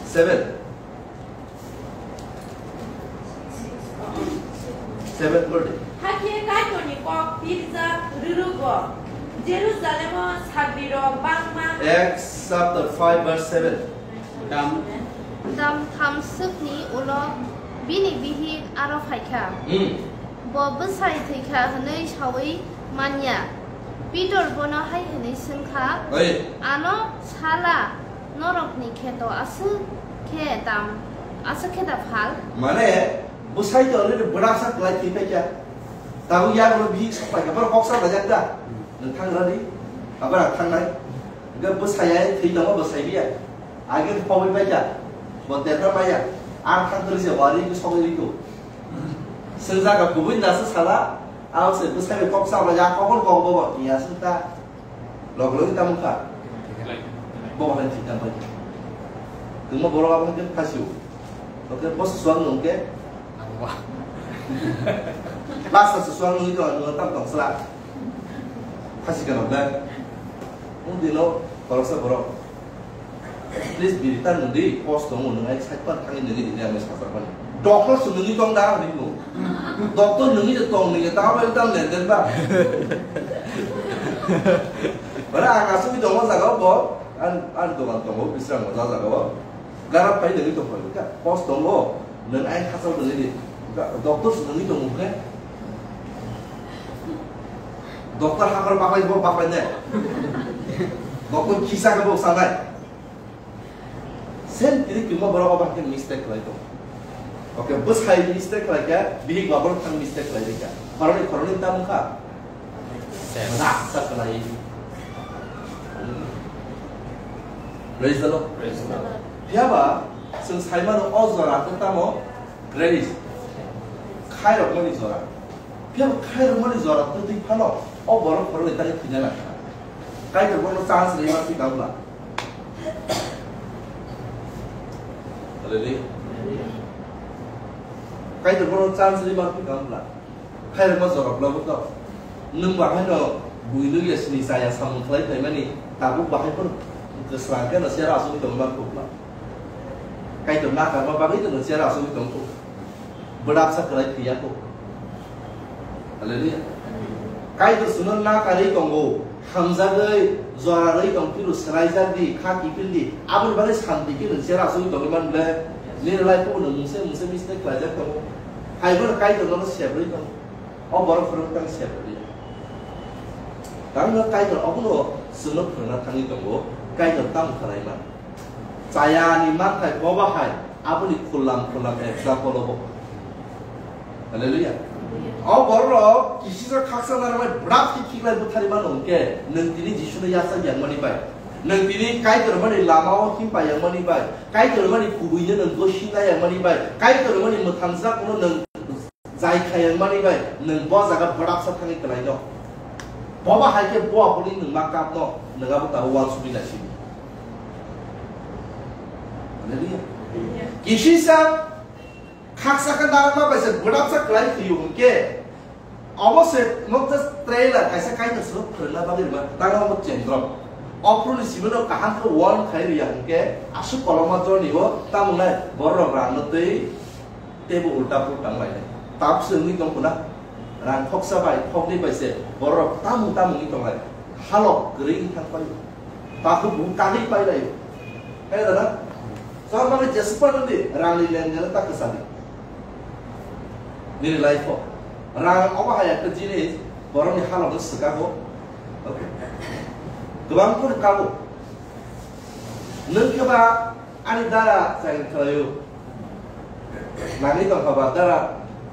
Seven. Seven poridi. Hakhe Kaitorni kok pirjak rwrwgo, Jerusalemo sagrirok bangma. Acts chapter five verse seven. Dam. Dam thamswkni ulo bini bihik aro phaikha. Hmm. Bo bwsai thwikha hwnwi saui manya. Pitor bono hai hwnwi swngkha, Oi. Ano sala, norokni kheto aswk khe dam, aswk khe da phal? Mane, bwsai to already bwrasa kwlai thwi phaikha. Tabuk yagulo bihik sok phaikha, borok kok sa lajak da? Nwng thang radi, abo ang thangnai. Hwnkhe bwsai ai thwi tongo, bwsai biya. Age phobwi bai kha, bo derkha maya. Ang thang kwrwi se wari khe sogwi rikho. Swng jaga kubui nasa sala, ang se bwsai bai kok sa ya, kokol kok bo, ya swng ta. Log log ta mukha. Bo hai thwi tang bai. Tungma borok abo khe phasio. Oke, bo susuang nung khe. Last susuang nung itu anu tam tong sala. Khasi ka nokda. Mung dino khoroksa borok. Please biri ta nungdi, post tongo, nung ai side pan thangwi nungwi dini ang sajak mani. Doctor se nungwi tong da, nungwi nung. Doctor nungwi je tong nungwi ta bai tam len den ba. Bara ang asugwi tongo jaga bo, an, an dogan tongo, bisrang mo jaga bo. Garap pai nungwi tong phai kha, post tongo, nung ai khasal nungwi di. Ga-, doctor se nungwi tong khe. Doctor hakor baklai bo baklai ne. Doctor kisa khe bo sanai. Sen tiri kima borok obo hakhe mistake khlai tong. Oke, bwsai mistake khlai kha, bihik baborok thang mistake khlai di kha. Khoroknwi khoroknwi tamo kha. Raksa khlai. Praise the Lord. Praise the Lord. Phiya ba, chwng sai mano o jora khe tamo grace. Khairokmani jora. Phiya ba khairokmani jora twtwi phano o borok khoroknwi tangwi thwina nangkha. Kaitor bono chance rwima thwi tangla. Hallelujah. Kaitor bono chance rwima thwi tangla. Khairokma jorok lobo to. Nwng bahai no buino ya sini saya samung khlai phaimani tabuk bahai phano kwslang khe no sera asugwi tongma khukma. Kaitor nakarma bagwi no sera asugwi tongkhu. Bwdapsa kwlai thwiya kho. Hallelujah. Kaitor suno nakarwi tongo, hamjagwi, jorarwi tong philu swraijak di, kha kiphil di, aboni bagwi santi khe nwng sera asugwi tongwi man ble, nini life-o nwng mungsa mungsa mistake khlaijak tongo. Haibono Kaitor nono sebrwi tongo. O borok phwrwng tang sebrwi. Tangno Kaitor obono chwngno phwrwngna thangwi tongo, Kaitor tamo khlai man. Chayani manthai boba hai, aboni khullam khullam example obo. Hallelujah. O borok kisisa khaksa narwknai bwrap khe khiklai bwthari mano hwnkhe, nwng tini Jisuno yachak yangmani bai, nwng tini Kaitor mani lamao himpa yangmani bai, Kaitor mani kubuino nwng gosinna yangmani bai, Kaitor mani mwthangjak no nwng jai kha yangmani bai, nwng bo jaga bwrapsa thangwi kwlaino. Boba hai khe bo aboni nwng ma kapno, nwng abo tabuk uansugwi naisidi. Hallelujah. Kisisa khaksa khe narwkma bai se bwdapsa kwlai thwiyo hwnkhe, obo se nokta trailer kaisa Kaitor se phwrwngna bagwi rwma, tamo obo chendrok. Ophuruni simi no kaham khe warn khai rwya hwnkhe, aswk kolokma joni o tamo nai borok rang no twi teibo ulta pul tang lai. Tabuk se wngwi tong khuna, rang khoksa bai khoknwi bai se borok tamo tamo wngwi tong lai. Halok kwrwi wng thang pai. Takhuk buhuk kagwi pailai. Kaya dana? Chwng bagwi jesuk panwng di, rangni lengleno ta kwchadi. Nini life-o. Rang obo hai ekta jinis, borokni halokno swkago. Okay. Kwbang phuru kago. Nwng khe ba ani dara chakri khlaio. Nangni tongkha ba dara,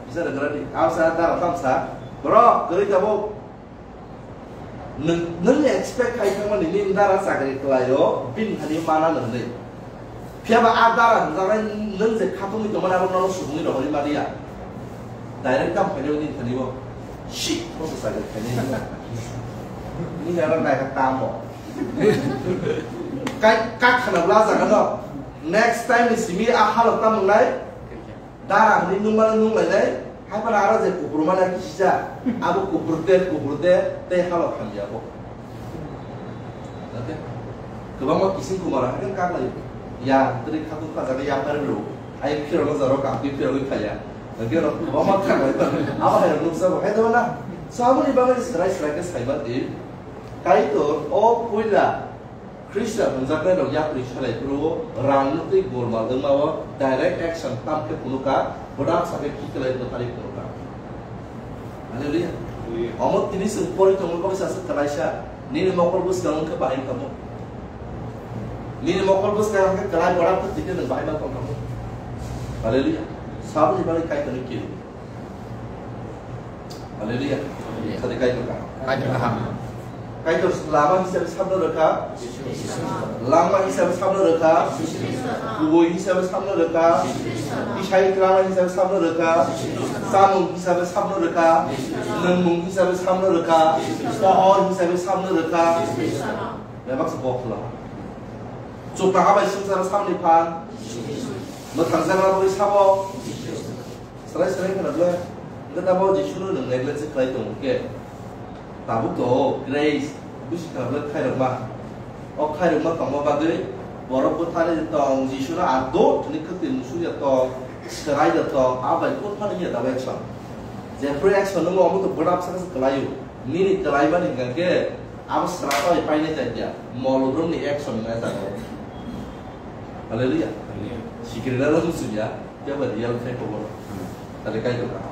bisa rwgrani. Abo sa dara tamsa. Borok, kwrwi tabuk. Nwng, nwng expect khai thangmani nini dara chakri khlaio, bini thani mana nwngnwi. Phiya ba a dara hwnjaknai nwng je khatungwi tongmani abo nono subungni rohorwi maliya. Direct tam khainai nini thani bo. Shi, bo se chakri khainai. Nini aro naikha tamo. Kai, kak khana bla jaga no. Next time ni simi a halok tam wngnai. Dara hwnwi nungmano nunglainai, hai phano aro je kupur mano kisisa, abo kupur de, kupur de, tei halok hamya bo. Oke? Kwbangma kising kumar hai khe kaklai. Ya, twi khatung kha jaga ya phari rw. Ai phirok no jaro kam twi phirok wi phaya. Oke, no kwbangma kaklai ba. Abo hai rok nuksa bo hai daba na. So aboni bagwi serai serai khe saiba di. Kaitor o puila Khristian hwnjaknairok yapri salai phuru rang nukwi golmal wngma-o direct action tam khe phunukha, bwdapsa khe khiklai bwtharwi phunukha. Hallelujah. Hallelujah. Omo tini chwng pori tongma bagwi saswk kwlaisa, nini mokol bwskang wngkhe bahai tamo. Nini mokol bwskang wngkhe kwlai bwdap khe tini nwng bahai ma tong tamo. Hallelujah. Saboni bagwi Kaitorni kiru. Hallelujah. Hallelujah. Sadi Kaitor kaham. Kaitor kaham. Kaitor lama hisabe sabno rwkha, langma hisabe sabno rwkha, kubui hisabe sabno rwkha, isai lama hisabe sabno rwkha, samung hisabe sabno rwkha, nwngmung hisabe sabno rwkha, pohor hisabe sabno rwkha. Bebak se bok khwla. Chukna habai swngchar samni phan. Mwthangjakna bagwi sabo. Swrai swrai khwna ble. Hwnkhe tamo Jisuno nwng neglect se khlai tongo khe. Tabuk to grace busi khwna ble khairokma. O khairokma tongma bagwi borok bwthani tong Jisuno ado thwni kwtwi musuya tong, swraida tong, abai kung phano ya dabai action. Jephru action nwngo omo to bwdap saksa kwlaio. Nini kwlaimani hwnkha khe abo swrapbai painai jagya. Mol rokni action nai jago. Hallelujah. Hallelujah. Sikirina no musunya. Khe ba real khe kobo. Tale kai doka.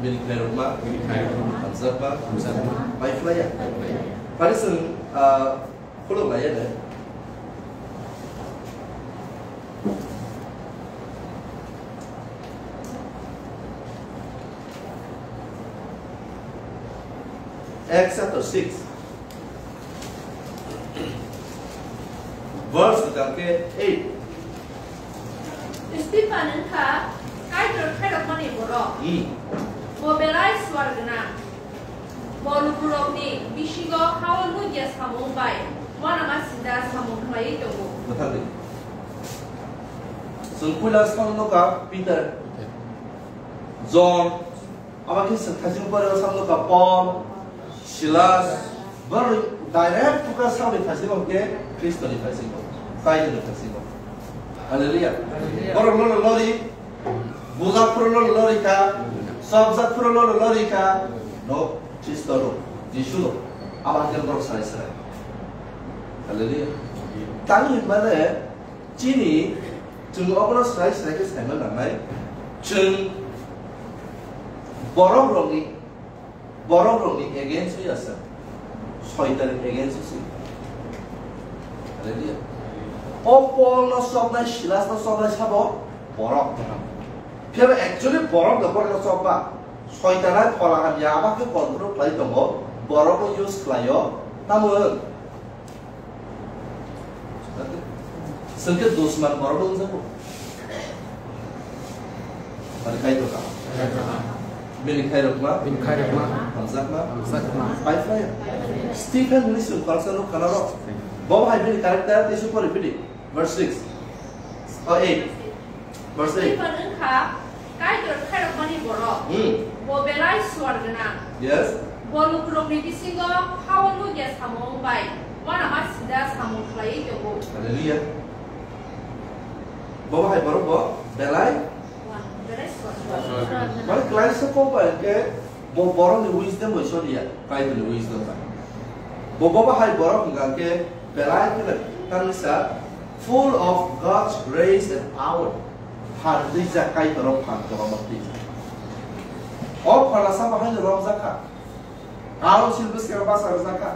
Bini khairokma. Bini khairokma. Hamjakma. Hamjakma. Paiphlaiya. Paiphlaiya. Phari chwng, ah, khuluk laiya de. Acts chapter six. Verse hwnkha khe eight. Stephen wngkha Kaitor khairokmani borok. Hmm. Bo belai suar gwnang. Bo lukurokni bisingo ha-o nugya samung bai uanama sida samung khlaiwi tongo. Mwthangdi. Chwng puila sal nukha Peter, John, abo khe chwng thaichung pore o sal nukha Paul, Silas, borok direct tukha salni thaichung khe Khristoni thaichung, Kaitorni thaichung. Hallelujah. Hallelujah. Borok lolo lori, bujak phuru lolo lori kha, chopjak phuru lolo lori kha, no, Khristo no, Jisu no, abo khe borok sai sai. Hallelujah. Tani hinmale, chini, chwng obono sai sai khe saima nangnai, chwng borok rokni Borok rokni against wi asa. Soitan against wi. Hallelujah. O Paul no soknai, Silas no soknai sabo borok. Phiya actually borok no borok no sokba. Soitan ai phola hamya aba khe control khlai tongo. Borok no use khlaio. Tamo Chwng khe dusman borok wngjago. Ani Kaitor kaham. Bini khairokma. Bini khairokma. Hamjakma. Hamjakma. Paiphlaiya. Stephen hwnwi chwng khoroksa nuk khana rw. Bo hai bini character tei se pori phidi. Verse six. Oh, eight. Verse eight. Stephen wngkha Kaitor khairokmani borok. Hmm. Bo belai suar gwnang. Yes. Bo lukurokni bisingo ha-o nugya samung bai uanama sida samung khlaiwi tongo. Hallelujah. Bo hai borok bo belai? Belai suar. Mane kwlai se kok bai hwnkhe bo borokni wisdom bai soriya, Kaitorni wisdom bai. Bo bo hai borok hwnkha hwnkhe belai kheno tamni sa full of God's grace and power. Phan twijak, Kaitor o phan kwbangma twijak. O phan asa bahaino romjak kha. Council bwskango basa rwjak kha.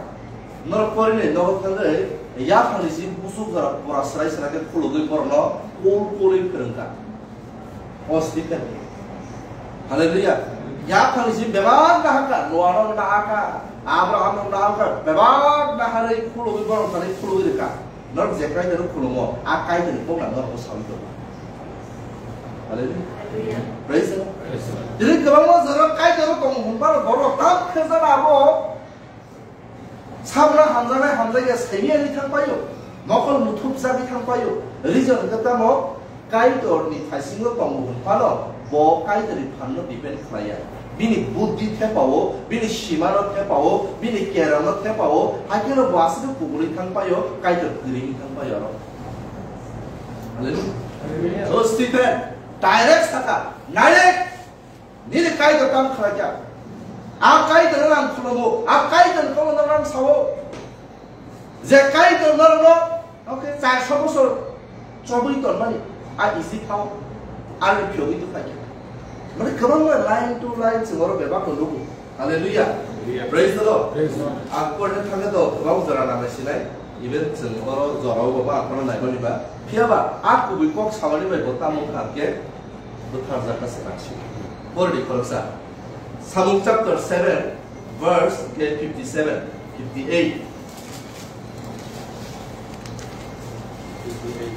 Norok porinai nogo thangwi yaphangni si busuk jora pura swrai swrai khe khulugwi borokno kul kulwi phwrwng kha. O Stephen. Hallelujah. Yaphangni si bebak nahar kha, Noah no nahar kha, Abraham no nahar kha, bebak naharwi khulugwi borok thani khulugwi rwkha. Norok je Kaitor no khulumo, a Kaitor ni koklam norok sawi tongo. Hallelujah. Praise the Lord. Praise the Lord. Tini kwbangma jora Kaitor no tongo hwnba borok tam khajana abo. Sabra hamjaknai hamjakya saimiyani thangpaio, mokol muthupjagwi thangpaio. Reason hwnkhe tamo Kaitorni thaisingo tongo hwnphano bo Kaitorni phanno depend khlaiya. Bini buddhi thepao, bini simano thepao, bini kerongno thepao, haikhe bo aswk kubulwi thangpaio, Kaitor kwrwini thangpaio aro. Hallelujah. Hallelujah. So Stephen direct sakha, direct Nini Kaitor tamo khlai kha. A Kaitor ang khulumo, a Kaitor kono nang sao. Je Kaitor norokno, okay, char so bosor chobwi tonmani, a Egypt hao, ani phiyogwi tongphai kha. Mane kwbangma line to line chwng oro bebak nugo. Hallelujah. Hallelujah. Praise the Lord. Praise the Lord. Ang porne thangkhe to kwbang jora nang sinai. Even chwng oro jorao bo ba ang porno naimani ba. Phiya ba a kubui kok samani bai bo tamo kha khe bwtharjak kha se nangsini. Pordi khoroksa. Samung chapter seven, verse fifty-seven. Fifty-eight. Fifty-eight.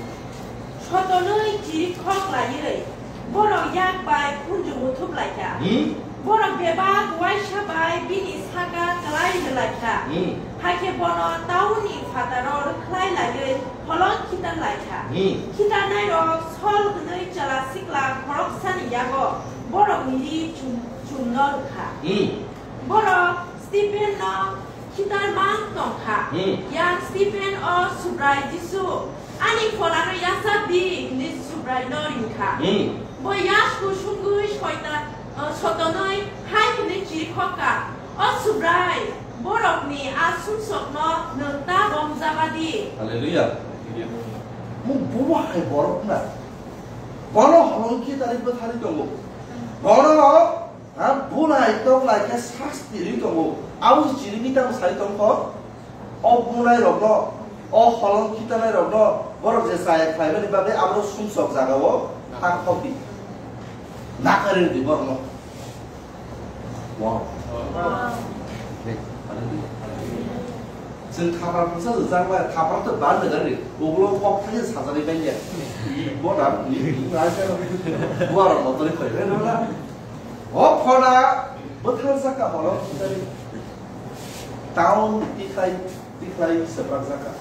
Sotonwi chirikhok laiwi borok yak bai khunju muthub lai kha. Hmm? Borok bebak uaisa bai bini saka klai rw lai kha. Hmm. Hakhe bono taunni phataro rwkhlai laiwi holong khitan lai kha. Hmm. Khitanai rok Sol hwnwi chwla sikla khoroksani yago borokni ri chum-, chumno rw kha. Hmm. Borok Stephen no khitar mang tong kha. Hmm. Yang Stephen o Subrai Jisu, ani pholano yachak di hwnwi Subrai no ring kha. Hmm. Bo yasku sungwi soitan, o, sotonwi hai hwnwi chirikhok kha, "O Subrai, borokni a sumsokno nwng ta bomjaba di." Hallelujah. Mo bubo hai borok na. Bono holong khitarwi bwtharwi tongo. Bono Ha, bulai tok lai khe sasti ri tongo. Abo chirimi tamo sai tong kho. O bulai rokno, o holong khitanai rokno, borok je chaya khlaimani bagwi abo sumsok jagao thang khok di. Nakari di borokno. Wow. Wow. Chwng thapra phungsa rwjak bai, thapra to ban rwjak ri. Ugulo kok thani sajagwi banya. Bo da, ni, ni, ni, buarok motori khoi, no na. O phola bwtharjak kha horo, town tikhlai, tikhlai swprakjak kha.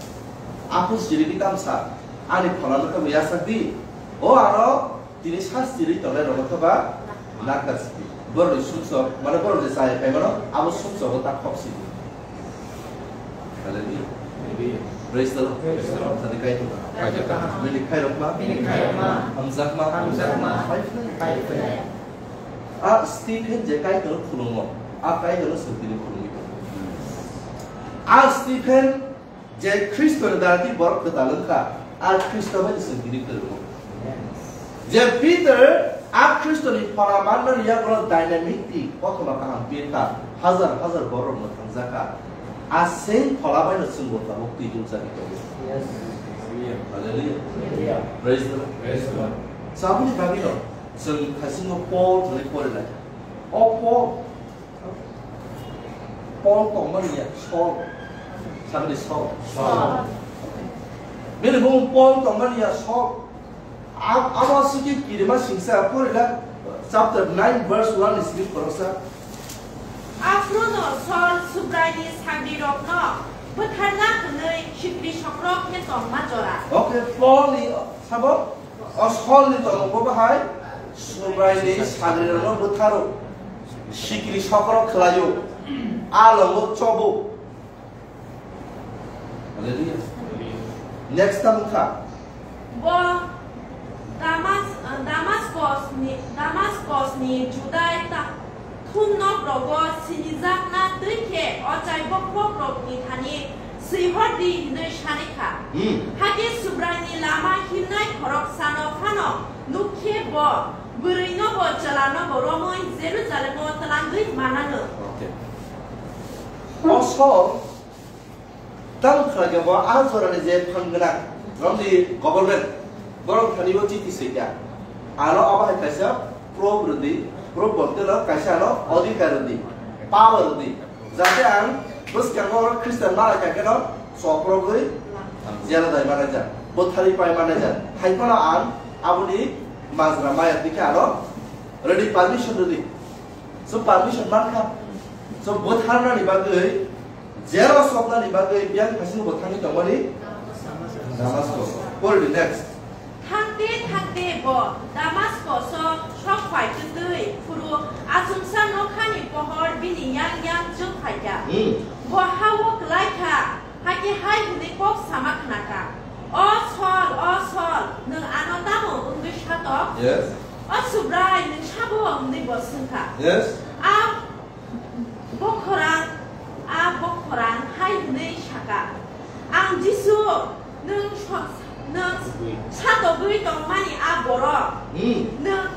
Aphuru sirigwi tamsa, ani pholano tamo yachak di. O ano tini sasti rwi tongnai rokno khe ba nakar sidi. Borokni sumsok, mane borok je chaya khaimano, abo sumsogo ta khok sidi. Hallelujah. Praise the Lord. Praise the Lord. Sadi Kaitor. Kaitor. Bini khairokma. Bini khairokma. Hamjakma. Hamjakma. Pai phlai. Pai phlai. A Stephen je Kaitor khulungo, a Kaitor swngtini khulungwi tongo. A Stephen je Khristoni dati borok kwtal wngkha, a Khristo bai swngtini khulungo. Je Peter a Khristoni phola manmani yagulo dynamic twi kothoma kaham pirkha, hazar hazar borok mwthangjak kha. A same phola baino chwngbo tabuk twi nukjagwi tongo. Yes. Hallelujah. Hallelujah. Praise the Lord. Praise the Lord. Saboni bagwino chwng khaisingo Paul hwnwi porilai. O Paul, Paul tongmani ya Saul. Saboni Saul. Saul. Bini bumung Paul tongmani ya Saul. Ab-, abo aswk khe kirima singsa, porila chapter nine verse one ni simi khoroksa. Aphruno Saul Subraini sagrirokno bwtharna hwnwi sikri sokrok khe tongma jora. Okay, Paul ni sabo, o Saul ni tongmung bo bahai Subraini sagrirokno bwtharo, sikri sokrok khlaio, a longo chobo. Hallelujah. Next ta wngkha. Bo Damas-, Damaskos ni, Damaskos ni Judai ta-, thumnok rogo sinijakna twi khe ochai bokhok rokni thani swihor di hwnwi sanikha. Hmm. Hakhe Subraini lama himnai khoroksano phano nuk khe bo bwrwinobo chwlanobo romwi Jerusalemo twlangwi mananw. Okay. O Saul Tamo khlai khe bo a jorani je phan gwnang, romni government, borok thani bo chiti swi kha. Ano abo hai kaisa proof rwdi, proof bolte no kaisa ano adhikar rwdi, power rwdi. Jate ang bwskango oro Christian malai kha kheno soprogwi jela dai manai jak, bwthari pai manai jak. Hai phano ang aboni majra maya dikhe ano ready permission rwdi. So permission mankha. So bwtharnani bagwi, jera soknani bagwi biyang khasing bo thangwi tongmani Damaskos. Poridi next. Thangte thangte bo Damaskoso sok phai twtwi phuru achomsa nokhani pohor bini yang yang chwng phaikha. Hmm. Bo ha-o kwlai kha. Hakhe hai hwnwi kok sama khnakha, "O Sol, o Sol, nwng ano tamo wngwi satok? Yes. O Subrai, nwng sabo?" hwnwi bo swngkha. Yes. A bokhorang, a bokhorang hai hwnwi sakha, "Ang Jisu, nwng so-, nwng satogwi tongmani a borok. Hmm. Nwng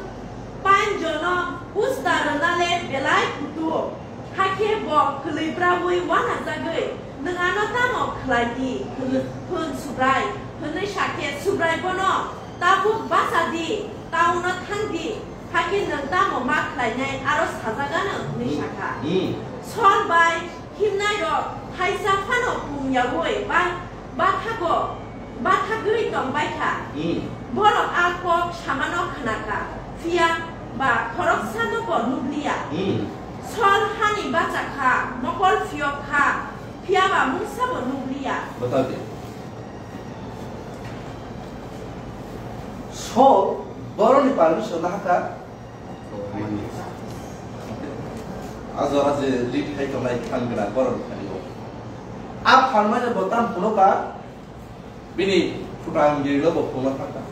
painjono pusta rwna le belai kutuk." Hakhe bo kwlwi braui uanajagwi, "Nwng ano tamo khlai di?" hwn, hwn Subrai, hwnwi sakhe Subrai bono, "Tabuk bacha di, tauno thang di, hakhe nwng tamo ma khlainai aro sajagano," hwnwi sakha. Hmm. Sol bai Himnairok thaisa phano pung yaui ba-, bathago, bathagwi tong bai kha. Hmm. Borok a kok samano khna kha, phiya ba khoroksano bo nuk liya. Hmm. Sol hani bacha kha, mokol phiyok kha, phiya ba mungsa bo nuk liya. Bata de. Sol borokni permission nahakha. A jora je lead khai tongnai phan gwnang borok thani o. A phan mane bo tam phunukha, bini phuta ang giri no bo phunukha.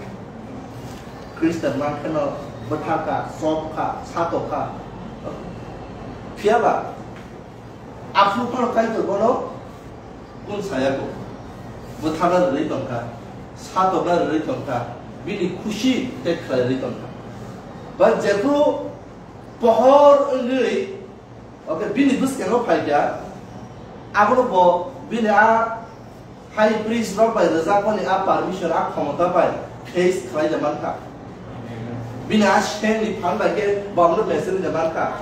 Christian man kheno bwthar kha, sop kha, satok kha. Phiya ba, aphuru phano Kaitor bono kun saya ko. Bwtharna rwrwi tongkha, satokna rwrwi tongkha, bini khusi tei khlai rwrwi tongkha. Ba jephru pohor wngwi, okay, bini bwskango phaikha, abono bo bini a High priest rok bai rwjakmani a permission, a khomota bai face khlai da mankha. Bini a seng ni phan bai khe bomno message da mankha.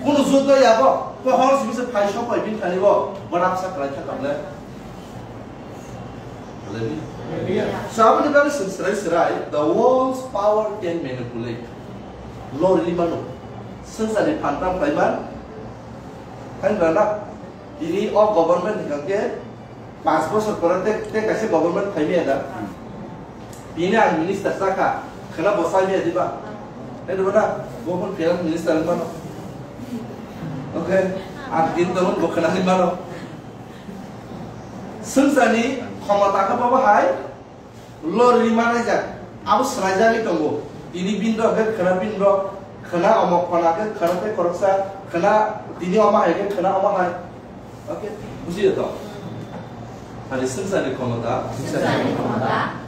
Kunu juddo yabo, pohor simi se phai sok bai bini thani bo, borapsa khlai kha tamle. Hallelujah. So, aboni bagwi chwng srai srai, the world's power can manipulate. Lorili mano. Swngcharni phan tam khlai man. Hai rana, tini o government ni kangke Panch bosor pore te, te kaisa government phaimaya da. Bini ang minister sakha, khwna bo saimaya diba? Tei diba na? Bo phone finance minister wng mano. Okay? Ang tin tong bo khwna hin mano. Swngcharni khomota khe bobo hai lorri manajak. Abo swlaijagwi tongo. Tini bini rok khe khwna bini rok, khwna omo khona khe khwna tei khoroksa, khwna tini omo hai khe khwna omo hai. Okay, bujiyo to? Hani swngcharni khomota. Swngcharni khomota.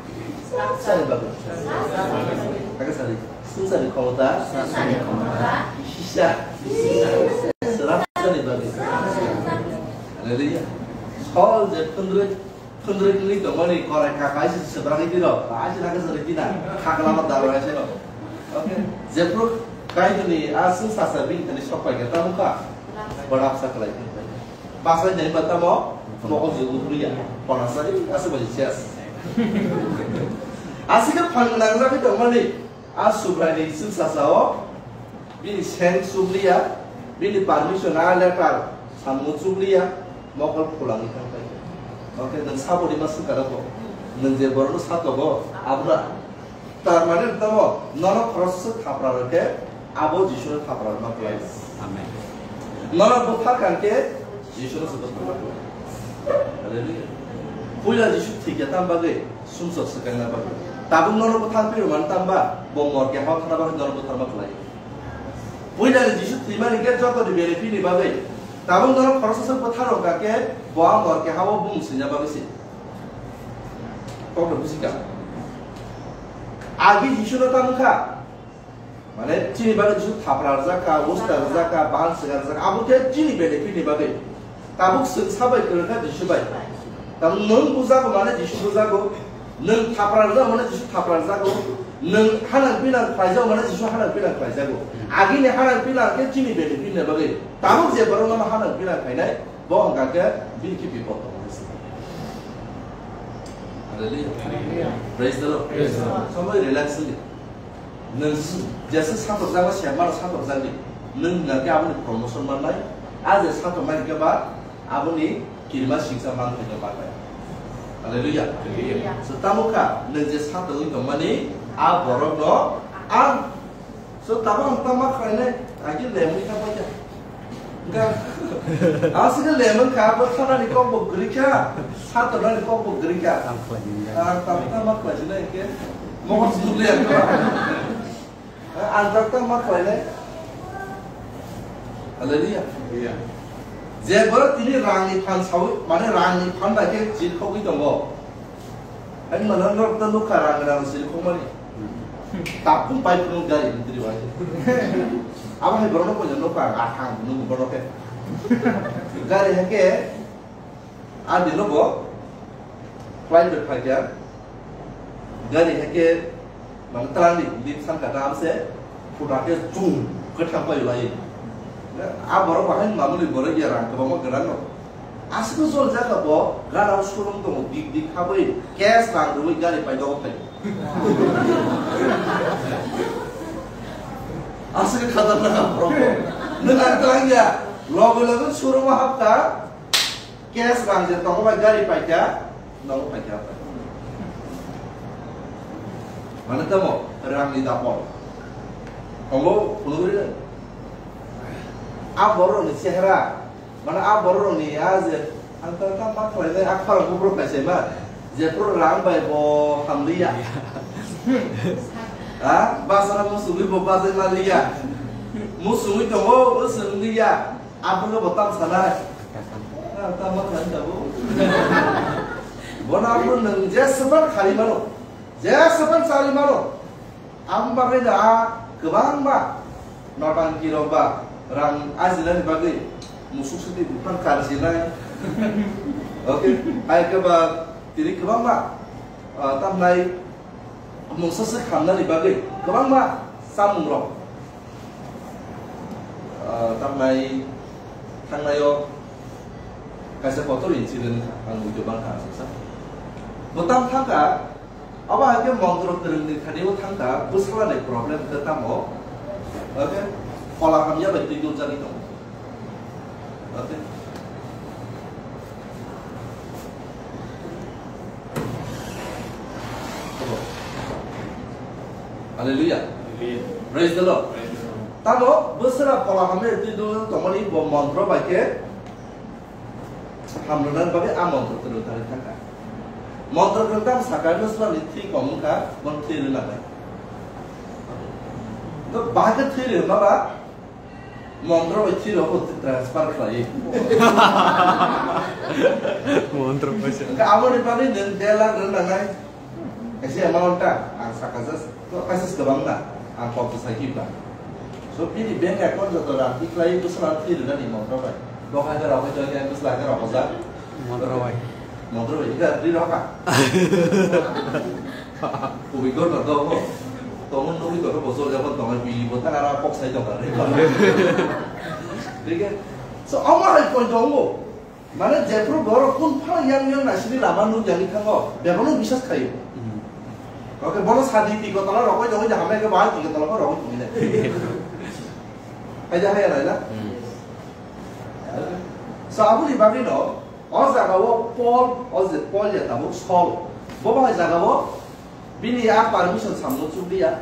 Swngcharni bagwi. Swngcharni. Hakhe sari. Swngcharni khomota. Swngcharni khomota. Sisa. Sisa. Swrapsani bagwi. Hallelujah. Sol je phundrwi, phundrwi tongmani korai kaka isi swbrangwi tiro. Isi nake sari tina. Khakla ma daro isi no. Okay. Jephru kaituni a swngchar bini thani sokpai khe tamo kha. Borapsa khlai. Bachai nai ba tamo, mokol je ubriya, pona sari, aswk bai chest. Aswk phan nang jagwi tongmani, a Subraini swngchasao, bini seng chubliya, bini permission a letter, samung chubliya, mokol phulangwi thangpai. Okay, nwng saboni ma swngkha rokbo, nwng je borokno satogo, abra. Tar mane tamo, nono khoroksa thapra rwkhe, abo Jisuno thapra rwma khlai. Amen. Nono bwthar kha khe, Jisuno se bwthar rwma khlai. Hallelujah. Puila Jisu thwikha tam bagwi, sumsok swkangna bagwi. Tabuk nono bwthar pirwmani tamba, bo morke hao thana bagwi nono bwthar ma khlai. Puila Jisu thwimani khe joto ni benefit ni bagwi. Tabuk nono khoroksa se bwthar rwkha khe, bo a morke hao bumung swina bagwi se. Kokno busikha. Agi Jisuno tamo kha. Mane, chini bagwi Jisu thapra rwjak kha, usta rwjak kha, ban swkang rwjak kha. Abo khe chini benefit ni bagwi. Tabuk swng sabai kwrwng kha Jisu bai. Tabuk nwng bujago mane Jisu bujago. Nwng thapra rwjak mane Jisu thapra rwjago. Nwng hanang pinang khlaijago mane Jisu hanang pinang khlaijago. Agini hanang pinang khe chini benefit ni bagwi. Tabuk je borok no hanang pinang khlainai. Bo hwnka khe bini khe bipod tongo. Hallelujah. Praise the Lord. Praise the Lord. Somebody relax wngdi. Nwng s-, jesa satok jago se mano satok jagdi. Nwng hwnka khe aboni promotion mannai. A je satok nai khe ba aboni kirima singsa man thai mannai. Hallelujah. Hallelujah. So tamo kha nwng je satok wng tongmani a borok no ang So, tabuk ang tamo khlainai, agi lemwi tamo kha. Ga, asli lemwi kha, bo thanani kok bo gri kha, satornani kok bo gri kha. Tamo khlainai. Ah, tamo tamo khlainai ke. Mo ko sudle ang kha. Ang tak tamo khlainai. Hallelujah. Hallelujah. Je boro tini rangni phan sawi, mane rangni phan bai khe jil khogwi tongo. Ani mano norok ta nukha rang rang siri khokmani. Tapung pai phunuk gari bintiri bai. Abo hai borok no poisa nukha athang phunuk borok khe. Gari hai khe a dino bo flight bai phai kha. Gari hai khe mane twlang di, di san kata amse phuta khe chung khe thang pai lai. A borok bahai mamuli borok ya rang kwbangma kwrang no. Aswk jol jaga bo gana showroom tongo dik dik habwi cash rang rwui gari pai dogo phai. Aswk khatarnak borok bo. Nwng ang twlang ya. Logi logi showroom o hapkha. Cash rang je tongo bai gari paikha, nogo paikha. Mane tamo rang ni dapol. Tongo phunugri. A borok ni chehra, mane a borok ni a je ang ta ta ma khlai nai a khara bubro kaisa ma. Je pro rang bai bo hamliya. Ha? Basana musugui bo bazai ma liya. Musugui tongo, musung liya. Abono bo tam sanai. Ah, tam ma khlai tabuk. Bono abono nwng je sepan khali mano. Je sepan sari mano. Aboni bagwi da kwbangma notangki rok ba rang ajinani bagwi musuk siti buphang karjinai. Okay, hai khe ba tini kwbangma, ah, tamnai mungsa se khamnani bagwi kwbangma chamung rok, ah, tamnai thangnai o kaisa kotor incident ang video bangkha ang saksa. Bo tam thangkha, abo hai khe montro kwrwngni thani o thangkha, bwsala ni problem khe tamo, okay? Phola hamya bai twi dul jagwi tongo. Okay? Hallelujah. Hallelujah. Praise the Lord. Praise the Lord. Tamo bwswra phola hamya twi dul tongmani bo montro bai khe hamrwna bagwi a montro kwrwng thani thangkha. Montro kwrwng tamo sakha, bwswrani thwi kom wngkha, bono thwi rwna bai. To bahai khe thwi rwma ba, montro bai thwi rok bo transfer khlai. Montro paisa. Hwnkhe aboni bagwi nwng dela rwna nai. Kaisa amount ta ang sakha just. To paisa kwbang na. Ang kok sai ki ba. So bini bank account joto rang tiklai bwswla thwi rwna ni montro bai. Kok hai rok joto yang bwswla rok hojak. Montro bai. Montro bai, ida ri rok ka. Kubui gor na do mo. Tongo nugui gor bo jol jabon tongo bili bo tang ara kok sai tongo. Thik hai? So, omo hai point tongo. Mane jephru borok kun phang yang yang nasini lama nuk yang thango. Bebano bisas khayo. Oke, bono sadi ti ko tala rokoi tongo, jahame ke bahai ti ko tala ko rokoi tongo. Hai jahai ya na. So, aboni bagwi no, o jaga o Paul, o je Paul ya tabuk Saul. Bo bahai jaga o bini a permission samno chukliya,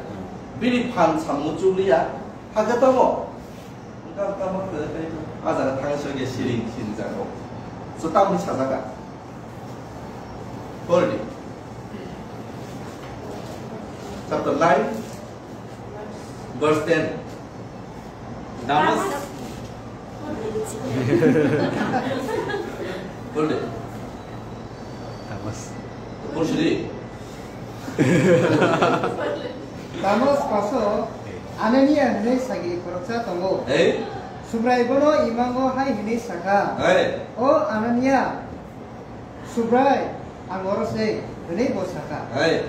bini phan samno chukliya, hakhe tamo. Wngkha, wngkha, wngkha, wngkha, a jaga thangwi soi khe siring, siring jaga o. So, tamni sajaka. Pori di. Chapter nine. Verse ten. Damas. Pori. Damas. Pori sidi. Damas paso Anania hwnwi sagi khoroksa tongo. Hey. Subrai bono imango hai hwnwi sakha. Hey. O Anania, Subrai, ang oro se, hwnwi bo sakha. Hai.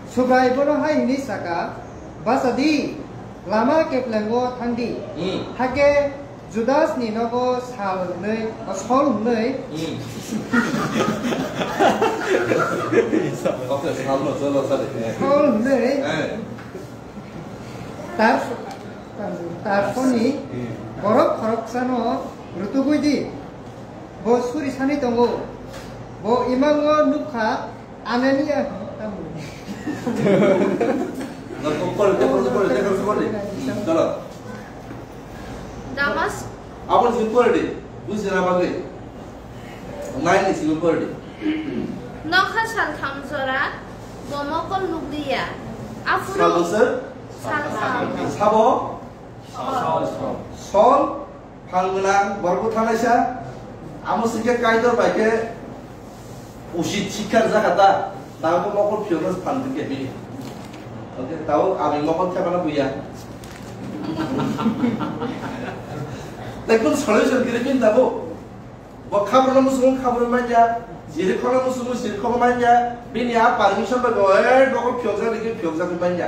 Subrai bono hai hwnwi sakha, "Basa di, lama keplengo thang di." Hmm. Hakhe Judas ni nogo Sal hwnwi, o, Sol hwnwi. Hmm. Oke, Sal no, Sol no, Sal no. Sol hwnwi. Hai. Tar-, Tarsoni borok khoroksano rutugwi di. Bo suri sani tongo. Bo imango nukha Anania. Chalo. Damas. Abo ni simi pore di. Bujina bagwi. Nine ni simi pore di. Nokha saltham jora bo mokol nukliya. Aphuru sabo sir? Saltham. Sabo? Sol. Sol. Phang gwnang, borok bwthanaisa, amo singkhe Kaitor bai khe usit sikkar jaga ta, tabuk mokol phiyokno phan tongkhe bini. Oke, tabuk aboni mokol thepano buya. Tei kun solution kiri bini tabuk. Bo khabrokno muchungo khabrwi manya, siri khorokno muchungo siri khorokno manya, bini a permission bai bo, eh, mokol phiyokjak rikhe phiyokjagwi manya.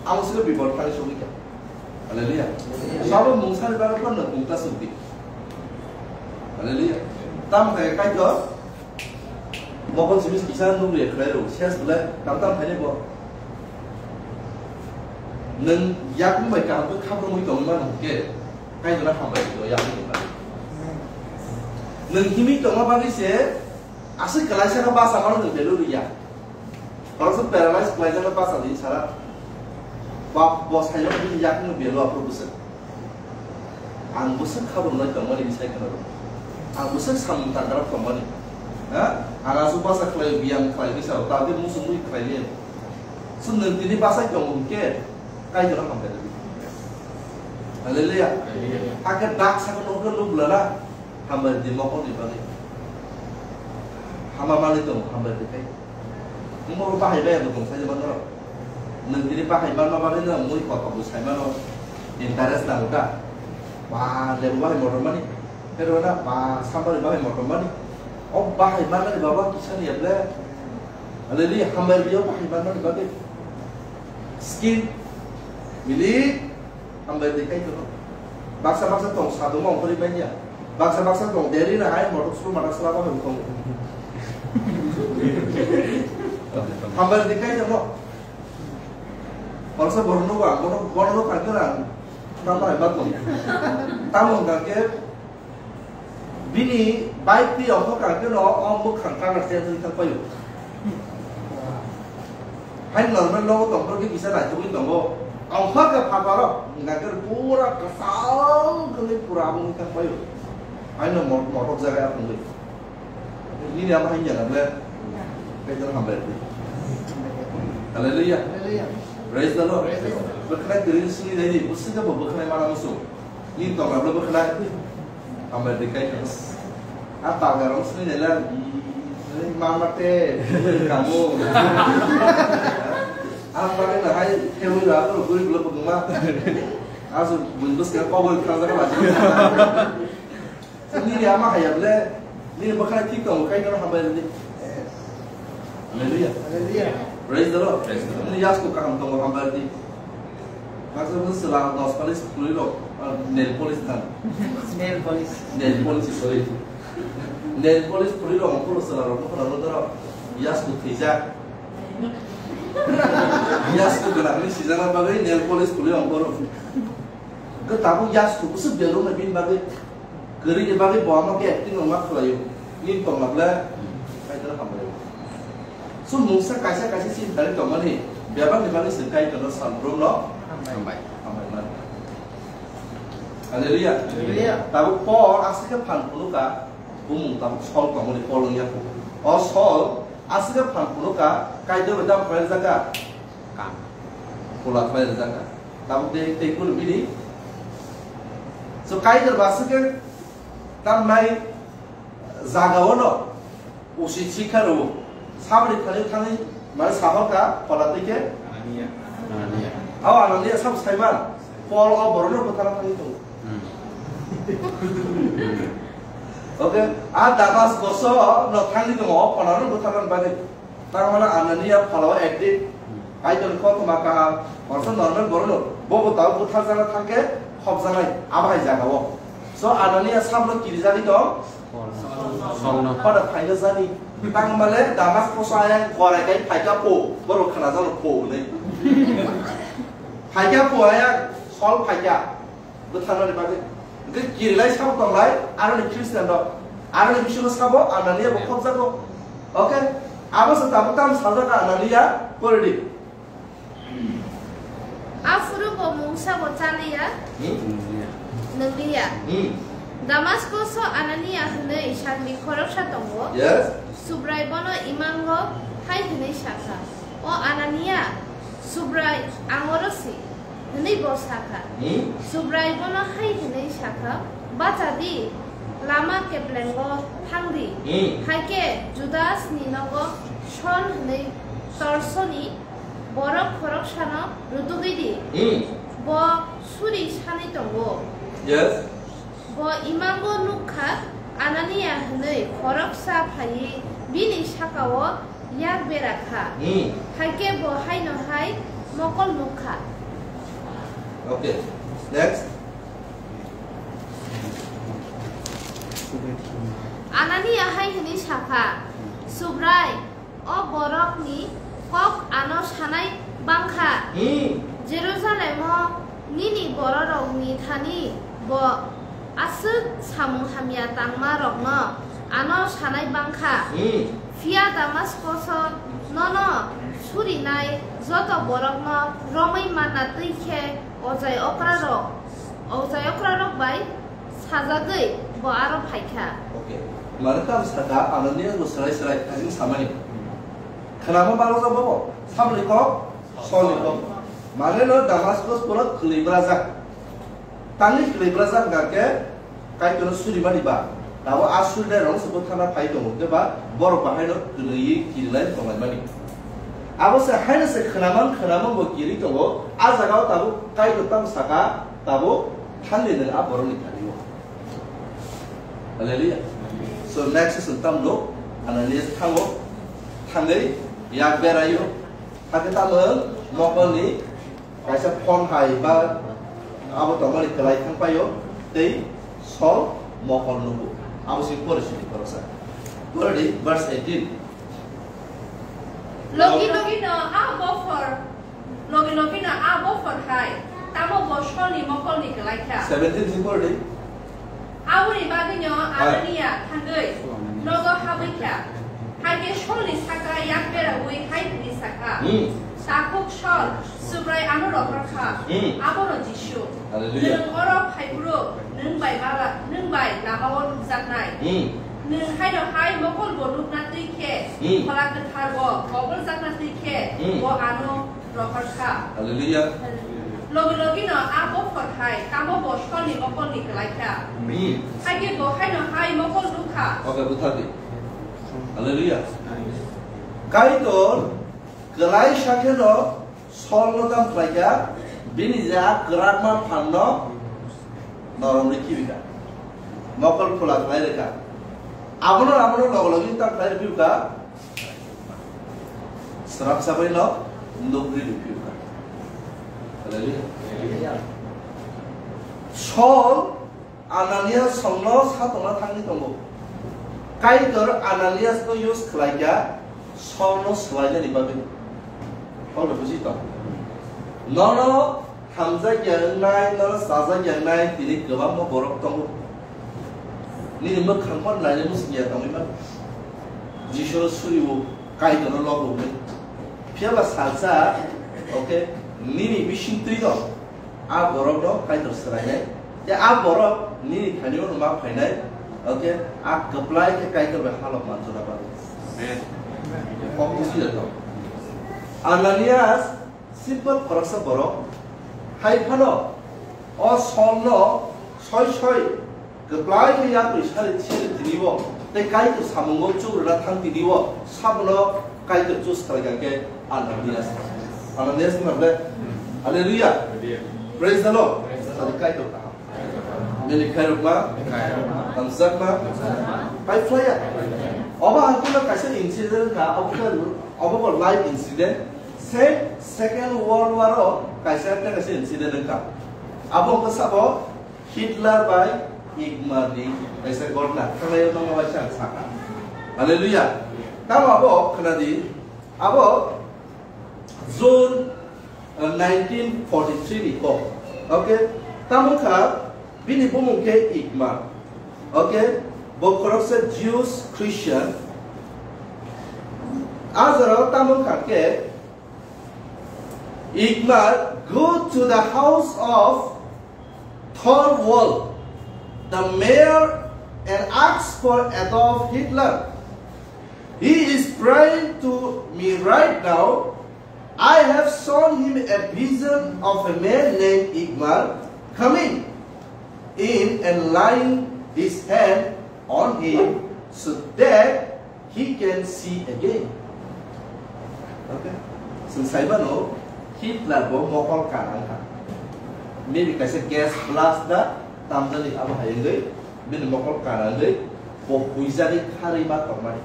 Amo singkhe bipot thani sogwi kha. Hallelujah. Sabo mungsani bagwi phano mungta sukdi. Hallelujah. Tamo khe Kaitor mokol simi kisa nukliya khlai rw, ses bwle tam tam phainai bo. Nwng yakung bai kaham khe khabrumwi tongwi mano hwnkhe, Kaitorno hambai rw yakung bai. Nwng himwi tongma bagwi se aswk kwlaisa no basa mano nwng value rwya. Khoroksa paralyze khlaijak no basa di sara. Ba, bo saimano bini yakung value aphuru bwswk. Ang bwswk khabrumnai tongmani bwsai kheno. Ang bwswk samung tangrok tongmani. Ha? Ang aswk basa khlai, biyang khlai bwsa, ta de muchungwi khlai le. Chwng nwng tini bachai tongo hwnkhe, Kaitorno hambai rwdi. Hallelujah. Hallelujah. Hakhe dak sakno nokno lubla na, hambai rwdi mokolni bagwi. Hama manwi tongo, hambai rwdi khai. Nwng bo bahai bai ang tong sai mano. Nwng tini bahai manma bagwi no mui kotor bo sai mano. Interest nango ta. Ba lebu bahai motor mani. Pero na ba sambari bahai motor mani. O bahai manmani baba kisa ni able. Aleli hambai rio bahai manmani bagwi. Skin. Milik. Hambai rwdi Kaitorno. Baksa baksa tong sadungma ongkhorwi manya. Baksa baksa tong derina hai motok sulu mata sala bahai tongo. Hambai rwdi Kaitorno. Khoroksa borok nugo ang, bono, bono nuk ang khe ang tamo hai ma tong. Tamo hwnkha khe bini bike twi ongkhor kha khe no o mwkhang colour change wngwi thang paio. Hai normal nogo tongphor khe kisa naithogwi tongo. Ongkhor kha phataro hwnkha khe pura kwchang kwlwi pura abo wngwi thang paio. Hai no mot-, motok jaga ya phungwi. Nini ama hai jana ble. Kaitor hambai. Hallelujah. Hallelujah. Praise the Lord. Praise the Lord. Bwkhwnai kwrwi swngwi naidi, bwswk bo bwkhwnai mana musu. Ni tongla bwkhwnai. Hambai de kai kan. A ta ga rong sini ne la. Ni mama te kamu. A ta ga na hai te wi la ko guri lo ko ma. A so bun bus ka ko bol ka ga ma. Ni ya ma hayam le. Ni bakha ki tong kai kan hambai de. Hallelujah. Hallelujah. Praise the Lord. Praise the Lord. Ni yas ko kaham tongo hambai di. Baksa baksa sela nos polish puri rok, ah, nail polish than. Nail polish. Nail polish, sorry. Nail polish puri rok, puro sela rok, puro rok, puro yas ko thijak. Yas ko gana ni sijana bagwi nail polish puri rok, puro. Ke tabu yas ko, kusuk belu na bin bagwi. Kwrwini bagwi bo omo khe acting rok ma khlaio. Nini tongma ble Kaitor hambai. So mungsa kaisa kaisa chini thani tongmani bebakni bagwi se Kaitorno salbrumno hambai. Hambai. Hambai man. Hallelujah. Hallelujah. Tabuk Paul aswk khe phan phunukha, bumung tabuk Saul tongmani Paul wngya kho. O Saul aswk khe phan phunukha, Kaitor bai tamo khlai rwjakha. Kam. Phola khlai rwjakha. Tabuk de tei kunu bini. So Kaitor ba aswk khe tamnai jaga o no usi sikha rw. Sabri thani thani mane sahor ka phola tei khe. Anania. Anania. Aw Anania sab saiman. Paul o borok no bwthar thani tongo. Hmm. Okay. A Damas goso no thani tongo, o phola no bwthar bagwi. Tar mane Anania phalao active. Kaitor kothoma kaham. Orso normal borok no. Bo bo tao butharjakna thangkhe khopjaknai. Abo hai jagao. So Anania sabno kirijagwi tong. Saulno. Pada phaina jani. Tang male Damas koso ayang korai kai phaika po. Borok khana jalo po hwnwi. Phaika po ayang Saul phaika. Bwtharnani bagwi. Hwnkhe kirilai sabo tonglai, aroni Christian rok. Aroni bisingo sabo Anania bo khopjago. Okay? Abo se tabuk tamo sajak Anania, poridi. Aphuru bo mungsa bo chaliya, hmm? Nwngliya. Hmm. Damaskoso Anania hwnwi sakni khoroksa tongo. Yes. Subrai bono imango hai hwnwi sakha, "O Anania, Subrai, ang oro si," hwnwi bo sakha. Hmm? Subrai bono hai hwnwi sakha, "Bacha di, lama keplengo thang di." Hmm. Hai khe Judasni nogo Sol hwnwi Tarsoni borok khoroksano rutugwi di. Hmm. Bo suri sanwi tongo. Yes. Bo imango nuk kha, Anania hwnwi khoroksa phaiwi bini saka-o yak bera kha. Hmm. Hai khe bo haino hai mokol nuk kha. Okay. Next. Anania hai hwnwi sa kha, Subrai, o borokni kok ano sanai bang kha. Hmm. Jerusalemo nini bororokni thani bo aswk samung hamya tangmarokno ano sanai bang kha. Hmm. Phiya Damaskoso nono surinai joto borokno romwi manna twi khe ochai okrarok, ochai okrarok bai sajagwi bo aro phai kha. Okay. Mane tam saka Ananias bo serai serai kajing samani. Khnama balo jabo bo. Sabni kok, Solni kok. Mane no Damaskos pura kwlwi brajak. Tangwi kwlwi brajak hwnkha khe Kaitorno suri mani ba. Tabo a suri nai rong se bo thana phai tongo, tei ba borok bahai no twnwi kirilai tonglai mani. Abo se haino se khwnamang khwnamang bo kiri tongo. A jaga o tabuk Kaitor tamo saka, tabuk thangwi nwng a borok ni thani o. Hallelujah. So next is tam no, Ananias thango, thangwi yak berayo. Hakhe tamo mokol ni kaisa phone hai ba abo tongmani kwlai thang paio tei Sol mokol nungo. Abo si pore sini khoroksa. Pore di verse eighteen. Logi logi no a bophor, logi logi no a bophor hai, tamo bo Solni mokolni kwlai kha. Seventeen si pore di. Aboni bagwino Hai. Anania thangwi nogo habwi kha. Hai khe Solni sakra yak beraui hai hwnwi sa kha, Hmm. Takhuk Sol, Subrai ano rohor kha, Hmm. abono Jisu. Hallelujah. Nwng oro phaiphuru nwng bai mala, nwng bai lamao nukjaknai. Hmm. Nwng haino hai mokol bo nukna twi khe, Hmm. Phola Kwthar bo koboljakna twi khe, Hmm. bo ano rohor kha. Hallelujah. Logi logi no a bophor hai tamo bo Solni mokolni kwlai kha. Hmm. Hai khe bo haino hai mokol nuk kha. Okay, bwthardi. Hallelujah. Kaitor kwlai sa khe no Solno tam khlai kha, bini je a kwrakma phanno noromwi khibi kha. Mokol khula khlai rwkha. Abono, abono logo logi tam khlai rwphi kha. Srapsa bai no nukri rwphi kha. Hallelujah. Sol Ananias Solno satokna thangwi tongo. Kaitor Ananiasno use khlai kha Solno swlainani bagwi. Paul buji tong. Nono hamjakya wngnai, nono chajakya wngnai, tini kwbangma borok tongo. Nini mwkhang phano naina muchungya tongwi mano. Jisuno suriwo, Kaitorno lobo hwnwi. Phiyaba salsa, okay, nini bisingtwi no. A borokno Kaitor swrainai. Tei a borok nini thani-o ma phainai. Okay, a kwplai khe Kaitor bai halok manjuna bagwi. Amen. Kok busi jato. Ananias simple khoroksa borok. Hai phano o Solno soi soi kwplai khe yapri sari siri tini-o, tei Kaitor samungo chukrwna thang tini-o, sabono Kaitor choose khlai kha khe Ananias. Ananias wngkha ble? Hallelujah. Praise the Lord. Sadi Kaitor kaham. Bini khairokma, hamjakma, pai phlaiya. Obo hakhe no kaisa incident wngkha, obo khe, obo bo live incident. Same Second World War o kaisa tei kaisa incident wngkha. Abo wngkha sabo Hitler bai Ingmar ni kaisa gotna, thangnaio nokno waisa ang sakha. Hallelujah. Tamo abo khwnadi, abo June, uh, nineteen forty-three ni kok. Okay? Tamo kha bini bumung khe Ingmar. Okay? Bo khoroksa Jews Christian. A jorao tamo kha khe Ingmar go to the house of Thorwald, the mayor, and ask for Adolf Hitler. He is praying to me right now. I have shown him a vision of a man named Ingmar coming in and laying his hand on him so that he can see again. Okay? Chwng sai mano, Hitler bo mokol kana wngkha. Maybe kaisa gas blast da, tamjani abo hai wngwi, bini mokol kana wngwi, bo huijagwi kharwi ma tongmani.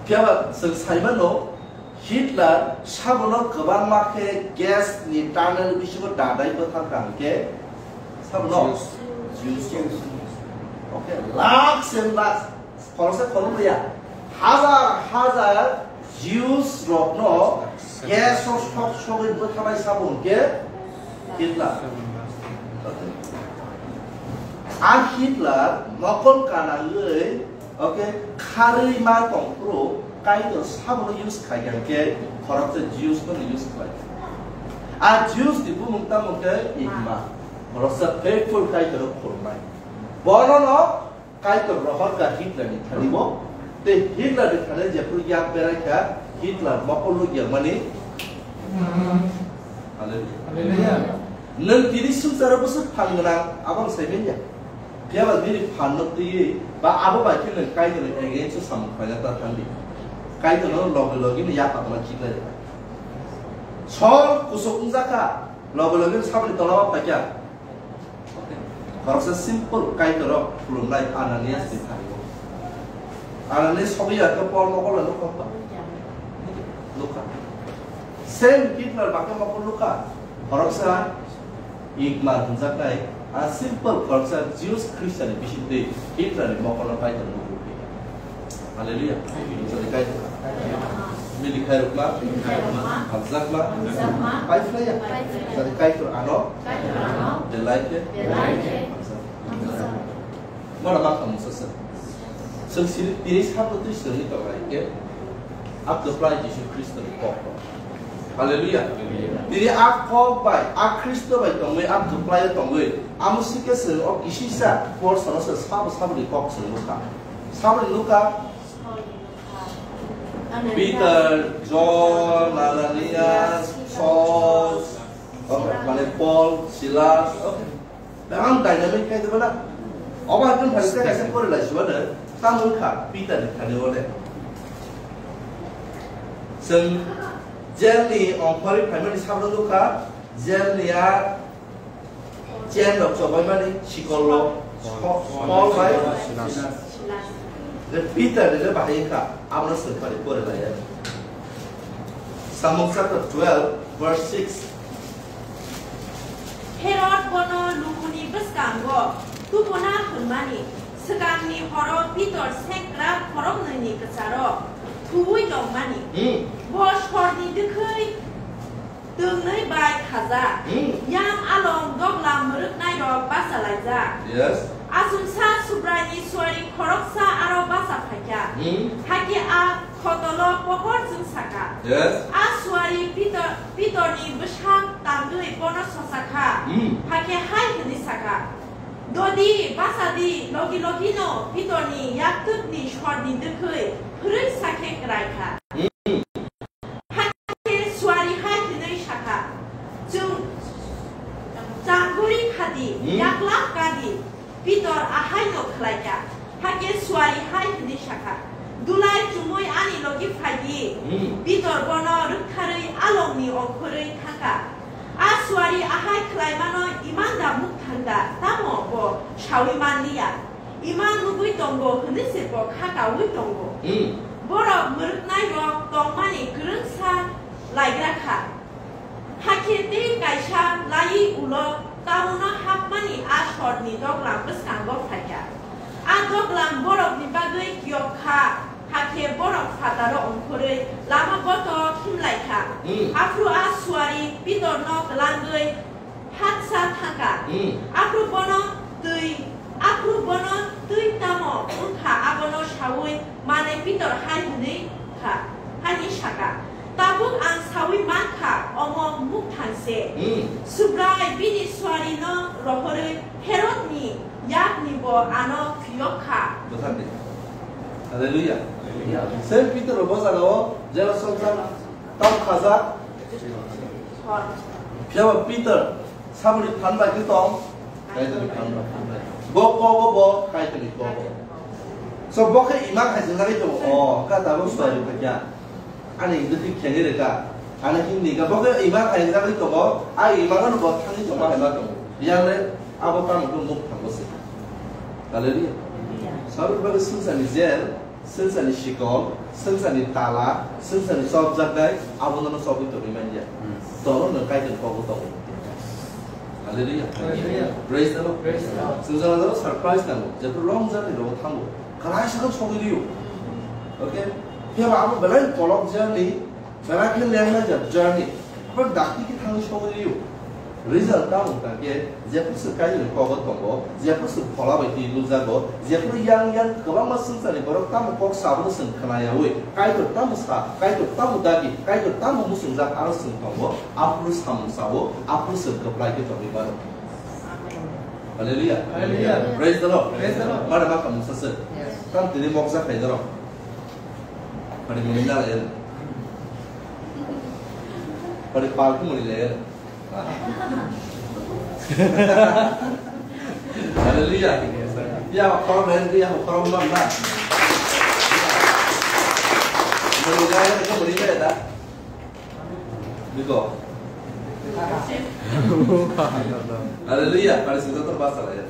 Phiya ba chwng sai mano, Hitler sabono kwbangma khe gas ni tunnel bisingo dadai bwthar kha hwnkhe sabono Jews. Jews. Okay, lakhs and lakhs. Khoroksa khoroknwi ya. Hazar hazar Jews rokno gas o sok sogwi bwtharnai sabo hwnkhe Hitler. A Hitler mokol kanangwi, okay, kharwi ma tongphuru Kaitor sabono use khaikha hwnkhe khoroksa Jews no use khlai. A Jews ni bumung tamo khe Igma. Khoroksa faithful Kaitor khulumnai. Bono no Kaitor rohor kha Hitler ni thani bo, tei Hitler ni thani jephru yak berai kha, Hitler mokol rok yakmani. Hallelujah. Hallelujah. Nwng tini swngcharo bwswk phan gwnang, abo ang sai manya. Phiya ba nini phan no twiwi ba abo bai khe nwng Kaitor ni against o samung khlaina ta thang di. Kaitor no logi logi no yapha tongma khiklai rwkha. Sol kusuk wngjakha, logi logi no saboni tola o phaikha. Khoroksa simple Kaitorrok khulumnai Ananias ni thani o. Ananias sogwi ya khe Paul mokol no nukha ba? Nukha. Same Hitler ba khe mokol nukha. Khoroksa Igmar hwnjaknai, a simple khoroksa Jews Christian ni bisingtwi Hitler ni mokol no Kaitor nukha. Hallelujah. Jadi kai. Mili khai rukma. Hamjakma. Pai phlaiya. Jadi Kaitor ano. Belai khe. Mora ma khamu sasa. Seng siri tiri sabo twi sengni tong lai khe. Ak to prai Jisu Kristo ni kok. Hallelujah. Tini a kok bai, a Kristo bai tongwi, a kwplai tongwi, amo sikhe chwng o kisisa Paul sono se sabo sabo ni kok chwng nukha. Sabo ni nukha. Peter, John, Ananias, Saul, okay, mane Paul, Silas, okay. Ang dynamic khai deba na. Oba hakan phai se kaisa pore lai siwa de. Tamo kha Peter ni thani ode. Seng jail ni ongkhorwi phaimani sabno nukha, jail ni a chain rok chobaimani sikol rok Paul bai. Peter ni le bahai kha, abono seng phari pore lai ya. Samung chapter twelve, verse six. Herod bono lukuni bwskango tubuna hwnmani swkangni horo Pitor sekra khoroknwini kwcharo thuwi tongmani. Hmm. Bo sorni dwkhwi twngnwi bai khaja. Hmm. Yang along doglam mwrwknairok bachalaijak. Yes. Achomsa Subraini suari khoroksa aro bacha phaikha. Hmm. Hakhe a khotolo pohor chwng saka. Yes. A suari Pitor, Pitorni bwsak tangwi bono sosakha. Hmm. Hakhe hai hwnwi saka, "Dodi, bachadi." Logi logino Pitorni yaktwkni sorni dwkhwi phwrwngsa khe kwraikha. Hmm. Hakhe suari hai hwnwi sakha, "Chwng changuri khadi, Hmm. yakla kadi." Pitor ahaino khlaikha. Hakhe suari hai hwnwi sakha, "Dulai chumui ani logi phaidi." Hmm. Pitor bono rwktharwi alongni ongkhorwi thangkha. A suari ahai khlaimano iman da mukthang da, tamo bo saui manliya. Iman nugui tongo hwnwi se bo kha kaui tongo. Hmm. Borok mwrwknairok tongmani kwrwngsa laigra kha. Hakhe tei kaisa laiwi ulo taunno hapmani a sorni doglam bwskango phaikha. A doglam borokni bagwi kiyok kha, hakhe borok phataro ongkhorwi lama botok himlai kha. Hmm. Aphuru a suari Pitorno twlangwi hatsa thangkha. Hmm. Aphuru bono twi, aphuru bono twi tamo wngkha abono saui mane Pitor hai hwnwi kha, hani saka, "Tabuk ang saui mankha, omo mukthang se." Hmm. Subrai bini suarino rohorwi Herodni yakni bo ano phiyok kha. Bwthar di. Hallelujah. Hallelujah. Saint Peter bo jagao jera songsa tam khaja. Hor. Phiya ba Peter saboni phan bai khe tong, Kaitorni phan bai. Bo kogo bo Kaitorni kogo. So bo khe ima khai jagwi tongo. O, ka tabuk suari kha kya. Ani dukhi kheni reka. Ani himni ka bo khe ima khai jagwi tongo. A ima no bo thangwi tongo hai ma tongo. Yang le abo tamo khe muk thango se. Hallelujah. Saboni bagwi sungsani jail. Swngcharni sikol, swngcharni tala, swngcharni chopjaknai, abo nono chopwi tongwi manya. Hmm. Tono nwng Kaitorni kogo tongo. Hallelujah. Hallelujah. Praise the Lord. Praise the Lord. Chwng jora jora surprise nango, jephru long journey rogo thango. Kwlai sakno sogwi rio. Okay? Phiya ba abo belai kolok journey, belai khe lengnai jat journey. Abo dakti khe thangwi sogwi rio. Result tamo wngkha khe, jephru chwng Kaitorni kogo tongo, jephru chwng phola bai twi nukjago, jephru yang yang kwbangma swngcharni borok tamo kok sabono chwng khna yaui, Kaitor tamo sa, Kaitor tamo dagi, Kaitor tamo muchungjak aro chwng tongo, aphuru samung sao, aphuru chwng kwplai khe tongwi mano. Hallelujah. Hallelujah. Praise the Lord. Praise the Lord. Mare ma kamung sase. Yes. Tam tini mokjak khaina rok. Pari muni na layan. Pari pal ko muni layan. Hallelujah. Ya, korom layan, ya, korom man na. Muni layan, ko muni layan da. Biko. Hallelujah. Pari sudah terbasa layan.